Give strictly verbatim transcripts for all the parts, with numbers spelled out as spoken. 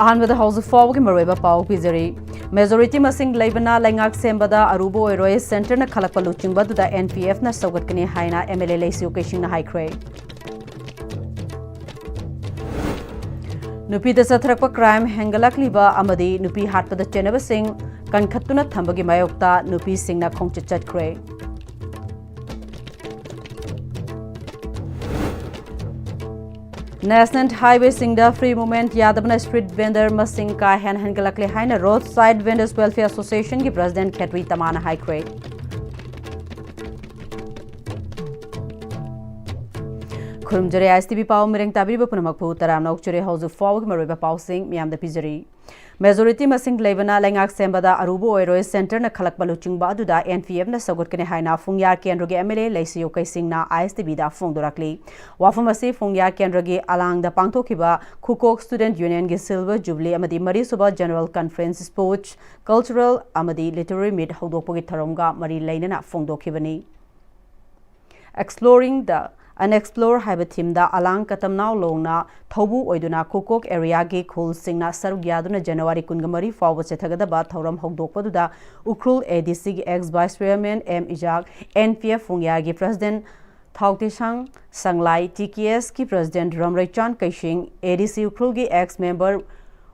ꯑꯍꯥꯟꯕꯗ ꯍꯧꯖꯤꯛ ꯐꯥꯎꯕꯒꯤ ꯃꯔꯨꯑꯣꯏꯕ ꯄꯥꯎ ꯄꯤꯖꯔꯤ꯫ ꯃꯦꯖꯣꯔꯤꯇꯤ ꯃꯁꯤꯡ ꯂꯩꯕꯅ ꯂꯩꯉꯥꯛ ꯁꯦꯝꯕꯗ ꯑꯔꯨꯕ ꯑꯣꯏꯔꯣꯏ, ꯁꯦꯟꯇꯔꯅ ꯈꯜꯂꯛꯄ ꯂꯨꯆꯤꯡꯕ ꯑꯗꯨꯗ ꯑꯦꯟ ꯄꯤ ꯑꯦꯐꯅ ꯁꯧꯒꯠꯀꯅꯤ ꯍꯥꯏꯅ ꯑꯦꯝ ꯑꯦꯜ ꯑꯦ ꯂꯩꯁꯤꯌꯨ ꯀꯩꯁꯤꯡꯅ ꯍꯥꯏꯈ꯭ꯔꯦ꯫ ꯅꯨꯄꯤꯗ ꯆꯠꯊꯔꯛꯄ ꯀ꯭ꯔꯥꯏꯝ ꯍꯦꯟꯒꯠꯂꯛꯂꯤꯕ ꯑꯃꯗꯤ ꯅꯨꯄꯤ ꯍꯥꯠꯄꯗ ꯆꯦꯟꯅꯕꯁꯤꯡ ꯀꯟꯈꯠꯇꯨꯅ ꯊꯝꯕꯒꯤ ꯃꯥꯌꯣꯛꯇ ꯅꯨꯄꯤꯁꯤꯡꯅ ꯈꯣꯡꯆꯠ ꯆꯠꯈ꯭ꯔꯦ꯫ ꯅꯦꯁꯅꯦꯜ ꯍꯥꯏꯋꯦꯁꯤꯡꯗ ꯐ꯭ꯔꯤ ꯃꯨꯚꯃꯦꯟꯠ ꯌꯥꯗꯕꯅ ꯁ꯭ꯇ꯭ꯔꯤꯠ ꯚꯦꯟꯗꯔ ꯃꯁꯤꯡ ꯀꯥ ꯍꯦꯟꯅ ꯍꯦꯟꯒꯠꯂꯛꯂꯦ ꯍꯥꯏꯅ ꯔꯣꯗ ꯁꯥꯏꯗ ꯚꯦꯟꯗꯔꯁ ꯋꯦꯜꯐꯤꯌꯔ ꯑꯦꯁꯣꯁꯤꯌꯦꯁꯟꯒꯤ ꯄ꯭ꯔꯦꯁꯤꯗꯦꯟꯠ ꯈꯦꯇ꯭ꯔꯤ ꯇꯃꯥꯅ ꯍꯥꯏꯈ꯭ꯔꯦ꯫ ꯈꯨꯔꯨꯝꯖꯔꯤ ꯑꯥꯏ ꯑꯦꯁ ꯇꯤ ꯚꯤ ꯄꯥꯎ ꯃꯤꯔꯦꯡ ꯇꯥꯕꯤꯔꯤꯕ ꯄꯨꯝꯅꯃꯛꯄꯨ ꯇꯔꯥꯝꯅ ꯑꯣꯛꯆꯔꯤ꯫ ꯍꯧꯖꯤꯛ ꯐꯥꯎꯕꯒꯤ ꯃꯔꯨꯑꯣꯏꯕ ꯄꯥꯎꯁꯤꯡ ꯃꯤꯌꯥꯝꯗ ꯄꯤꯖꯔꯤ꯫ ꯃꯦꯖꯣꯔꯤꯇꯤ ꯃꯁꯤꯡ ꯂꯩꯕꯅ ꯂꯩꯉꯥꯛ ꯁꯦꯝꯕꯗ ꯑꯔꯨꯕ ꯑꯣꯏꯔꯣꯏ, ꯁꯦꯟꯇꯔꯅ ꯈꯜꯂꯛꯄ ꯂꯨꯆꯤꯡꯕ ꯑꯗꯨꯗ ꯑꯦꯟ ꯄꯤ ꯑꯦꯐꯅ ꯁꯧꯒꯠꯀꯅꯤ ꯍꯥꯏꯅ ꯐꯨꯡꯌꯥ ꯀꯦꯟꯗ꯭ꯔꯒꯤ ꯑꯦꯝ ꯑꯦꯜ ꯑꯦ ꯂꯩꯁꯤꯌꯨ ꯀꯩꯁꯤꯡꯅ ꯑꯥꯏ ꯑꯦꯁ ꯇꯤ ꯚꯤꯗ ꯐꯣꯡꯗꯣꯔꯛꯂꯤ꯫ ꯋꯥꯐꯝ ꯑꯁꯤ ꯐꯨꯡꯌꯥ ꯀꯦꯟꯗ꯭ꯔꯒꯤ ꯑꯂꯥꯡꯗ ꯄꯥꯡꯊꯣꯛꯈꯤꯕ ꯈꯨꯀꯣꯛ ꯁ꯭ꯇꯨꯗꯦꯟꯠ ꯌꯨꯅꯤꯌꯟꯒꯤ ꯁꯤꯜꯚꯔ ꯖꯨꯕꯤꯂꯤ ꯑꯃꯗꯤ ꯃꯔꯤꯁꯨꯕ ꯖꯦꯅꯔꯦꯜ ꯀꯟꯐꯔꯦꯟꯁ, ꯁ꯭ꯄꯣꯔꯠꯁ, ꯀꯜꯆꯔꯦꯜ ꯑꯃꯗꯤ ꯂꯤꯇꯔꯦꯔꯤ ꯃꯤꯠ ꯍꯧꯗꯣꯛꯄꯒꯤ ꯊꯧꯔꯝꯒ ꯃꯔꯤ ꯂꯩꯅꯅ ꯐꯣꯡꯗꯣꯛꯈꯤꯕꯅꯤ꯫ Exploring the Unexplored ꯍꯥꯏꯕ ꯊꯤꯝꯗ ꯑꯂꯥꯡ ꯀꯇꯝꯅꯥꯎ ꯂꯣꯡꯅ ꯊꯧꯕꯨ ꯑꯣꯏꯗꯨꯅ ꯈꯨꯀꯣꯛ ꯑꯦꯔꯤꯌꯥꯒꯤ ꯈꯨꯜꯁꯤꯡꯅ ꯁꯔꯨꯛ ꯌꯥꯗꯨꯅ ꯖꯅꯋꯥꯔꯤ ꯀꯨꯟꯒ ꯃꯔꯤ ꯐꯥꯎꯕ ꯆꯠꯊꯒꯗꯕ ꯊꯧꯔꯝ ꯍꯧꯗꯣꯛꯄꯗꯨꯗ ꯎꯈ꯭ꯔꯨꯜ ꯑꯦ ꯗꯤ ꯁꯤꯒꯤ ex vice chairman M Isaac, N P F ꯐꯨꯡꯌꯥꯒꯤ president Thaotisang Shanglai, T K ꯑꯦꯁꯀꯤ president Ramreichan Keishing, A D C ꯎꯈ꯭ꯔꯨꯜꯒꯤ ꯑꯦꯛꯁ ꯃꯦꯝꯕꯔ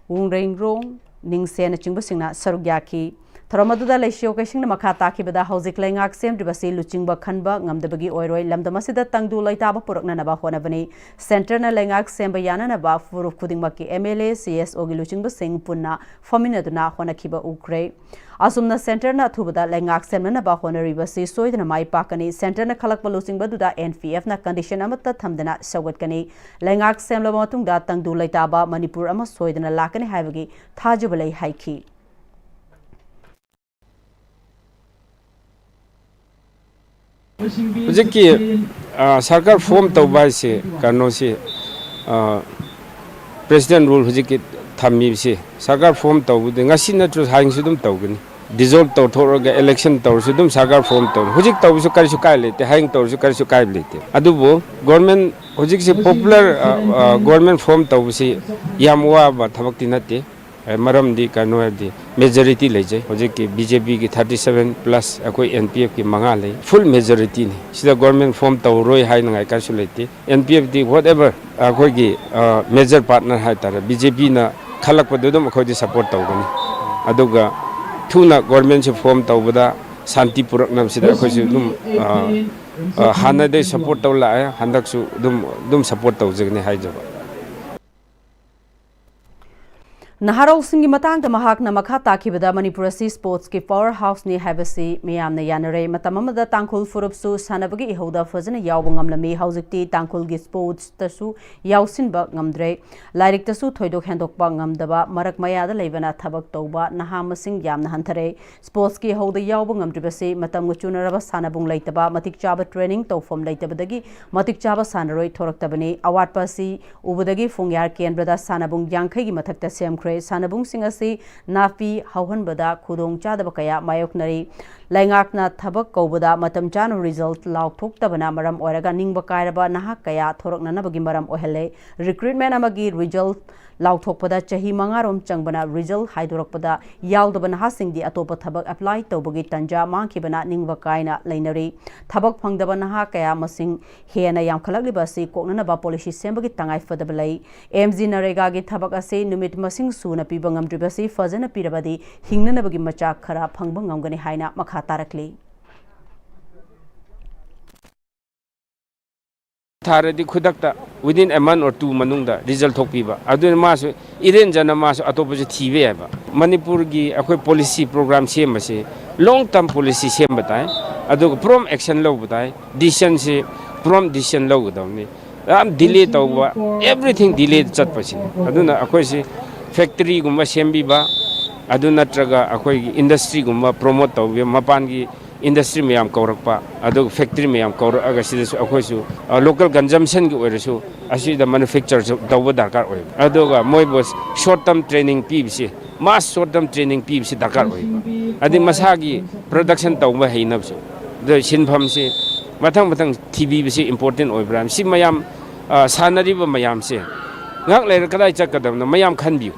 ꯋꯨꯡꯔꯦꯡꯔꯣꯡ ꯅꯤꯡꯁꯦꯅꯆꯤꯡꯕꯁꯤꯡꯅ ꯁꯔꯨꯛ ꯌꯥꯈꯤ꯫ ꯊꯧꯔꯝ ꯑꯗꯨꯗ ꯂꯩꯁꯤꯌꯣ ꯀꯩꯁꯤꯡꯅ ꯃꯈꯥ ꯇꯥꯈꯤꯕꯗ, ꯍꯧꯖꯤꯛ ꯂꯩꯉꯥꯛ ꯁꯦꯝꯗ꯭ꯔꯤꯕꯁꯤ ꯂꯨꯆꯤꯡꯕ ꯈꯟꯕ ꯉꯝꯗꯕꯒꯤ ꯑꯣꯏꯔꯣꯏ, ꯂꯝꯗꯝ ꯑꯁꯤꯗ ꯇꯪꯗꯨ ꯂꯩꯇꯥꯕ ꯄꯨꯔꯛꯅꯅꯕ ꯍꯣꯠꯅꯕꯅꯤ꯫ ꯁꯦꯟꯇꯔꯅ ꯂꯩꯉꯥꯛ ꯁꯦꯝꯕ ꯌꯥꯅꯅꯕ ꯐꯨꯔꯨꯞ ꯈꯨꯗꯤꯡꯃꯛꯀꯤ ꯑꯦꯝ ꯑꯦꯜ ꯑꯦ, ꯁꯤ ꯑꯦꯁ ꯑꯣꯒꯤ ꯂꯨꯆꯤꯡꯕꯁꯤꯡ ꯄꯨꯟꯅ ꯐꯝꯃꯤꯟꯅꯗꯨꯅ ꯍꯣꯠꯅꯈꯤꯕ ꯎꯈ꯭ꯔꯦ꯫ ꯑꯁꯨꯝꯅ ꯁꯦꯟꯇꯔꯅ ꯑꯊꯨꯕꯗ ꯂꯩꯉꯥꯛ ꯁꯦꯝꯅꯅꯕ ꯍꯣꯠꯅꯔꯤꯕꯁꯤ ꯁꯣꯏꯗꯅ ꯃꯥꯏ ꯄꯥꯛꯀꯅꯤ꯫ ꯁꯦꯟꯇꯔꯅ ꯈꯜꯂꯛꯄ ꯂꯨꯆꯤꯡꯕꯗꯨꯗ ꯑꯦꯟ ꯄꯤ ꯑꯦꯐꯅ ꯀꯟꯗꯤꯁꯟ ꯑꯃꯠꯇ ꯊꯝꯗꯅ ꯁꯧꯒꯠꯀꯅꯤ꯫ ꯂꯩꯉꯥꯛ ꯁꯦꯝꯂꯕ ꯃꯇꯨꯡꯗ ꯇꯪꯗꯨ ꯂꯩꯇꯥꯕ ꯃꯅꯤꯄꯨꯔ ꯑꯃ ꯁꯣꯏꯗꯅ ꯂꯥꯛꯀꯅꯤ ꯍꯥꯏꯕꯒꯤ ꯊꯥꯖꯕ ꯂꯩ ꯍꯥꯏꯈꯤ꯫ ꯍꯧꯖꯤꯛꯀꯤ, ꯑ, ꯁꯔꯀꯥꯔ ꯐꯣꯔꯝ ꯇꯧꯕ ꯍꯥꯏꯁꯦ ꯀꯩꯅꯣꯁꯤ, ꯑ, ꯄ꯭ꯔꯦꯁꯤꯗꯦꯟ ꯔꯨꯜ ꯍꯧꯖꯤꯛꯀꯤ ꯊꯝꯃꯤꯕꯁꯤ ꯁꯔꯀꯥꯔ ꯐꯣꯔꯝ ꯇꯧꯕꯗ ꯉꯁꯤ ꯅꯠꯇ꯭ꯔꯁꯨ ꯍꯌꯦꯡꯁꯨ ꯑꯗꯨꯝ ꯇꯧꯒꯅꯤ꯫ Dissolve ꯇꯧꯊꯣꯛꯂꯒ election ꯇꯧꯔꯁꯨ ꯑꯗꯨꯝ ꯁꯔꯀꯥꯔ form ꯇꯧꯔꯦ꯫ ꯍꯧꯖꯤꯛ ꯇꯧꯕꯁꯨ ꯀꯔꯤꯁꯨ ꯀꯥꯏ ꯂꯩꯇꯦ, ꯍꯌꯦꯡ ꯇꯧꯔꯁꯨ ꯀꯔꯤꯁꯨ ꯀꯥꯏꯕ ꯂꯩꯇꯦ꯫ ꯑꯗꯨꯕꯨ government ꯍꯧꯖꯤꯛꯁꯦ popular, ꯑ, ꯑ, government form ꯇꯧꯕꯁꯤ ꯌꯥꯝ ꯋꯥꯕ ꯊꯕꯛꯇꯤ ꯅꯠꯇꯦ꯫ ꯑ, ꯃꯔꯝꯗꯤ ꯀꯩꯅꯣ ꯍꯥꯏꯕꯗꯤ majority ꯂꯩꯖꯩ꯫ ꯍꯧꯖꯤꯛꯀꯤ BJP ꯒꯤ thirty seven plus ꯑꯩꯈꯣꯏ NPF ꯀꯤ ꯃꯉꯥ ꯂꯩ꯫ Full majority ꯅꯤ꯫ ꯁꯤꯗ government form ꯇꯧꯔꯣꯏ ꯍꯥꯏꯅꯉꯥꯏ ꯀꯔꯤꯁꯨ ꯂꯩꯇꯦ꯫ NPF ꯗꯤ whatever ꯑꯩꯈꯣꯏꯒꯤ, ꯑ, major partner ꯍꯥꯏꯇꯥꯔꯦ, BJP ꯅ ꯈꯜꯂꯛꯄꯗꯨ ꯑꯗꯨꯝ ꯑꯩꯈꯣꯏꯗꯤ support ꯇꯧꯒꯅꯤ꯫ ꯑꯗꯨꯒ ꯊꯨꯅ government ꯁꯤ form ꯇꯧꯕꯗ ꯁꯥꯟꯇꯤ ꯄꯨꯔꯛꯅꯕꯁꯤꯗ ꯑꯩꯈꯣꯏꯁꯨ ꯑꯗꯨꯝ, ꯑ, ꯑ, ꯍꯥꯟꯅꯗꯩ support ꯇꯧ ꯂꯥꯛꯑꯦ, ꯍꯟꯗꯛꯁꯨ ꯑꯗꯨꯝ, ꯑꯗꯨꯝ support ꯇꯧꯖꯒꯅꯤ ꯍꯥꯏꯖꯕ꯫ ꯅꯍꯥꯔꯣꯜꯁꯤꯡꯒꯤ ꯃꯇꯥꯡꯗ ꯃꯍꯥꯛꯅ ꯃꯈꯥ ꯇꯥꯈꯤꯕꯗ, ꯃꯅꯤꯄꯨꯔ ꯑꯁꯤ sports ꯀꯤ power house ꯅꯤ ꯍꯥꯏꯕꯁꯤ ꯃꯤꯌꯥꯝꯅ ꯌꯥꯅꯔꯦ꯫ ꯃꯇꯝ ꯑꯃꯗ ꯇꯥꯡꯈꯨꯜ ꯐꯨꯔꯨꯞꯁꯨ ꯁꯥꯟꯅꯕꯒꯤ ꯏꯍꯧꯗ ꯐꯖꯅ ꯌꯥꯎꯕ ꯉꯝꯂꯝꯃꯤ꯫ ꯍꯧꯖꯤꯛꯇꯤ ꯇꯥꯡꯈꯨꯜꯒꯤ sports ꯇꯁꯨ ꯌꯥꯎꯁꯤꯟꯕ ꯉꯝꯗ꯭ꯔꯦ꯫ ꯂꯥꯏꯔꯤꯛꯇꯁꯨ ꯊꯣꯏꯗꯣꯛ ꯍꯦꯟꯗꯣꯛꯄ ꯉꯝꯗꯕ, ꯃꯔꯛ ꯃꯌꯥꯗ ꯂꯩꯕꯅ ꯊꯕꯛ ꯇꯧꯕ ꯅꯍꯥ ꯃꯁꯤꯡ ꯌꯥꯝꯅ ꯍꯟꯊꯔꯦ꯫ Sports ꯀꯤ ꯏꯍꯧꯗ ꯌꯥꯎꯕ ꯉꯝꯗ꯭ꯔꯤꯕꯁꯤ ꯃꯇꯝꯒ ꯆꯨꯅꯔꯕ ꯁꯥꯟꯅꯕꯨꯡ ꯂꯩꯇꯕ, ꯃꯇꯤꯛ ꯆꯥꯕ training ꯇꯧꯐꯝ ꯂꯩꯇꯕꯗꯒꯤ ꯃꯇꯤꯛ ꯆꯥꯕ ꯁꯥꯟꯅꯔꯣꯏ ꯊꯣꯔꯛꯇꯕꯅꯤ꯫ ꯑꯋꯥꯠꯄ ꯑꯁꯤ ꯎꯕꯗꯒꯤ ꯐꯣꯡꯌꯥꯔ ꯀꯦꯟꯗ꯭ꯔꯗ ꯁꯥꯟꯅꯕꯨꯡ ꯌꯥꯡꯈꯩꯒꯤ ꯃꯊꯛꯇ ꯁꯦꯝꯈ꯭ꯔꯦ꯫ ꯁꯥꯟꯅꯕꯨꯡꯁꯤꯡ ꯑꯁꯤ ꯅꯥꯄꯤ ꯍꯧꯍꯟꯕꯗ ꯈꯨꯗꯣꯡꯆꯥꯗꯕ ꯀꯌꯥ ꯃꯥꯌꯣꯛꯅꯔꯤ꯫ ꯂꯩꯉꯥꯛꯅ ꯊꯕꯛ ꯀꯧꯕꯗ ꯃꯇꯝ ꯆꯥꯅ result ꯂꯥꯎꯊꯣꯛꯇꯕꯅ ꯃꯔꯝ ꯑꯣꯏꯔꯒ ꯅꯤꯡꯕ ꯀꯥꯏꯔꯕ ꯅꯍꯥ ꯀꯌꯥ ꯊꯣꯔꯛꯅꯅꯕꯒꯤ ꯃꯔꯝ ꯑꯣꯏꯍꯜꯂꯦ꯫ Recruitment ꯑꯃꯒꯤ result ꯂꯥꯎꯊꯣꯛꯄꯗ ꯆꯍꯤ ꯃꯉꯥꯔꯣꯝ ꯆꯪꯕꯅ result ꯍꯥꯏꯗꯣꯔꯛꯄꯗ ꯌꯥꯎꯗꯕ ꯅꯍꯥꯁꯤꯡꯗꯤ ꯑꯇꯣꯞꯄ ꯊꯕꯛ apply ꯇꯧꯕꯒꯤ ꯇꯟꯖꯥ ꯃꯥꯡꯈꯤꯕꯅ ꯅꯤꯡꯕ ꯀꯥꯏꯅ ꯂꯩꯅꯔꯤ꯫ ꯊꯕꯛ ꯐꯪꯗꯕ ꯅꯍꯥ ꯀꯌꯥ ꯃꯁꯤꯡ ꯍꯦꯟꯅ ꯌꯥꯝꯈꯠꯂꯛꯂꯤꯕ ꯑꯁꯤ ꯀꯣꯛꯅꯅꯕ policy ꯁꯦꯝꯕꯒꯤ ꯇꯉꯥꯏ ꯐꯗꯕ ꯂꯩ꯫ MGNREGA ꯒꯤ ꯊꯕꯛ ꯑꯁꯤ ꯅꯨꯃꯤꯠ ꯃꯁꯤꯡ ꯁꯨꯅ ꯄꯤꯕ ꯉꯝꯗ꯭ꯔꯤꯕꯁꯤ ꯐꯖꯅ ꯄꯤꯔꯕꯗꯤ ꯍꯤꯡꯅꯅꯕꯒꯤ ꯃꯆꯥꯛ ꯈꯔ ꯐꯪꯕ ꯉꯝꯒꯅꯤ ꯍꯥꯏꯅ ꯃꯈꯥ ꯇꯥꯔꯛꯂꯤ꯫ ꯊꯥꯔꯗꯤ ꯈꯨꯗꯛꯇ within a month or two ꯃꯅꯨꯡꯗ result ꯊꯣꯛꯄꯤꯕ꯫ ꯑꯗꯨꯅ ꯃꯥꯁꯨ ꯏꯔꯦꯟꯖꯅ ꯃꯥꯁꯨ ꯑꯇꯣꯞꯄꯁꯨ ꯊꯤꯕ ꯌꯥꯏꯕ꯫ ꯃꯅꯤꯄꯨꯔꯒꯤ ꯑꯩꯈꯣꯏ policy program ꯁꯦꯝꯕꯁꯤ long term policy ꯁꯦꯝꯕ ꯇꯥꯏ, ꯑꯗꯨꯒ prompt action ꯂꯧꯕ ꯇꯥꯏ꯫ Decision ꯁꯤ prompt decision ꯂꯧꯒꯗꯕꯅꯤ꯫ ꯌꯥꯝ delay ꯇꯧꯕ, everything delay ꯆꯠꯄꯁꯤꯅꯤ꯫ ꯑꯗꯨꯅ ꯑꯩꯈꯣꯏꯁꯤ factory ꯒꯨꯝꯕ ꯁꯦꯝꯕꯤꯕ, ꯑꯗꯨ ꯅꯠꯇ꯭ꯔꯒ ꯑꯩꯈꯣꯏꯒꯤ industry ꯒꯨꯝꯕ promote ꯇꯧꯕꯤꯕ, ꯃꯄꯥꯟꯒꯤ industry ꯃꯌꯥꯝ ꯀꯧꯔꯛꯄ, ꯑꯗꯨꯒ factory ꯃꯌꯥꯝ ꯀꯧꯔꯛꯑꯒ ꯁꯤꯗꯁꯨ ꯑꯩꯈꯣꯏꯁꯨ, ꯑ, local consumption ꯒꯤ ꯑꯣꯏꯔꯁꯨ ꯑꯁꯤꯗ manufacture ꯁꯨ ꯇꯧꯕ ꯗꯔꯀꯥꯔ ꯑꯣꯏ꯫ ꯑꯗꯨꯒ ꯃꯣꯏꯕꯨ short term training ꯄꯤꯕꯁꯤ, mass short term training ꯄꯤꯕꯁꯤ ꯗꯔꯀꯥꯔ ꯑꯣꯏ꯫ ꯑꯗꯩ ꯃꯁꯥꯒꯤ ꯄ꯭ꯔꯗꯛꯁꯟ ꯇꯧꯕ ꯍꯩꯅꯕꯁꯨ, ꯑꯗꯨ ꯁꯤꯟꯐꯝꯁꯤ ꯃꯊꯪ ꯃꯊꯪ ꯊꯤꯕꯤꯕꯁꯤ ꯏꯝꯄꯣꯔꯇꯦꯟ ꯑꯣꯏꯕ꯭ꯔꯥ? ꯁꯤ ꯃꯌꯥꯝ, ꯑ, ꯁꯥꯟꯅꯔꯤꯕ ꯃꯌꯥꯝꯁꯦ ꯉꯥꯏꯍꯥꯛ ꯂꯩꯔ ꯀꯗꯥꯏ ꯆꯠꯀꯗꯕꯅꯣ ꯃꯌꯥꯝ ꯈꯟꯕꯤꯌꯨ꯫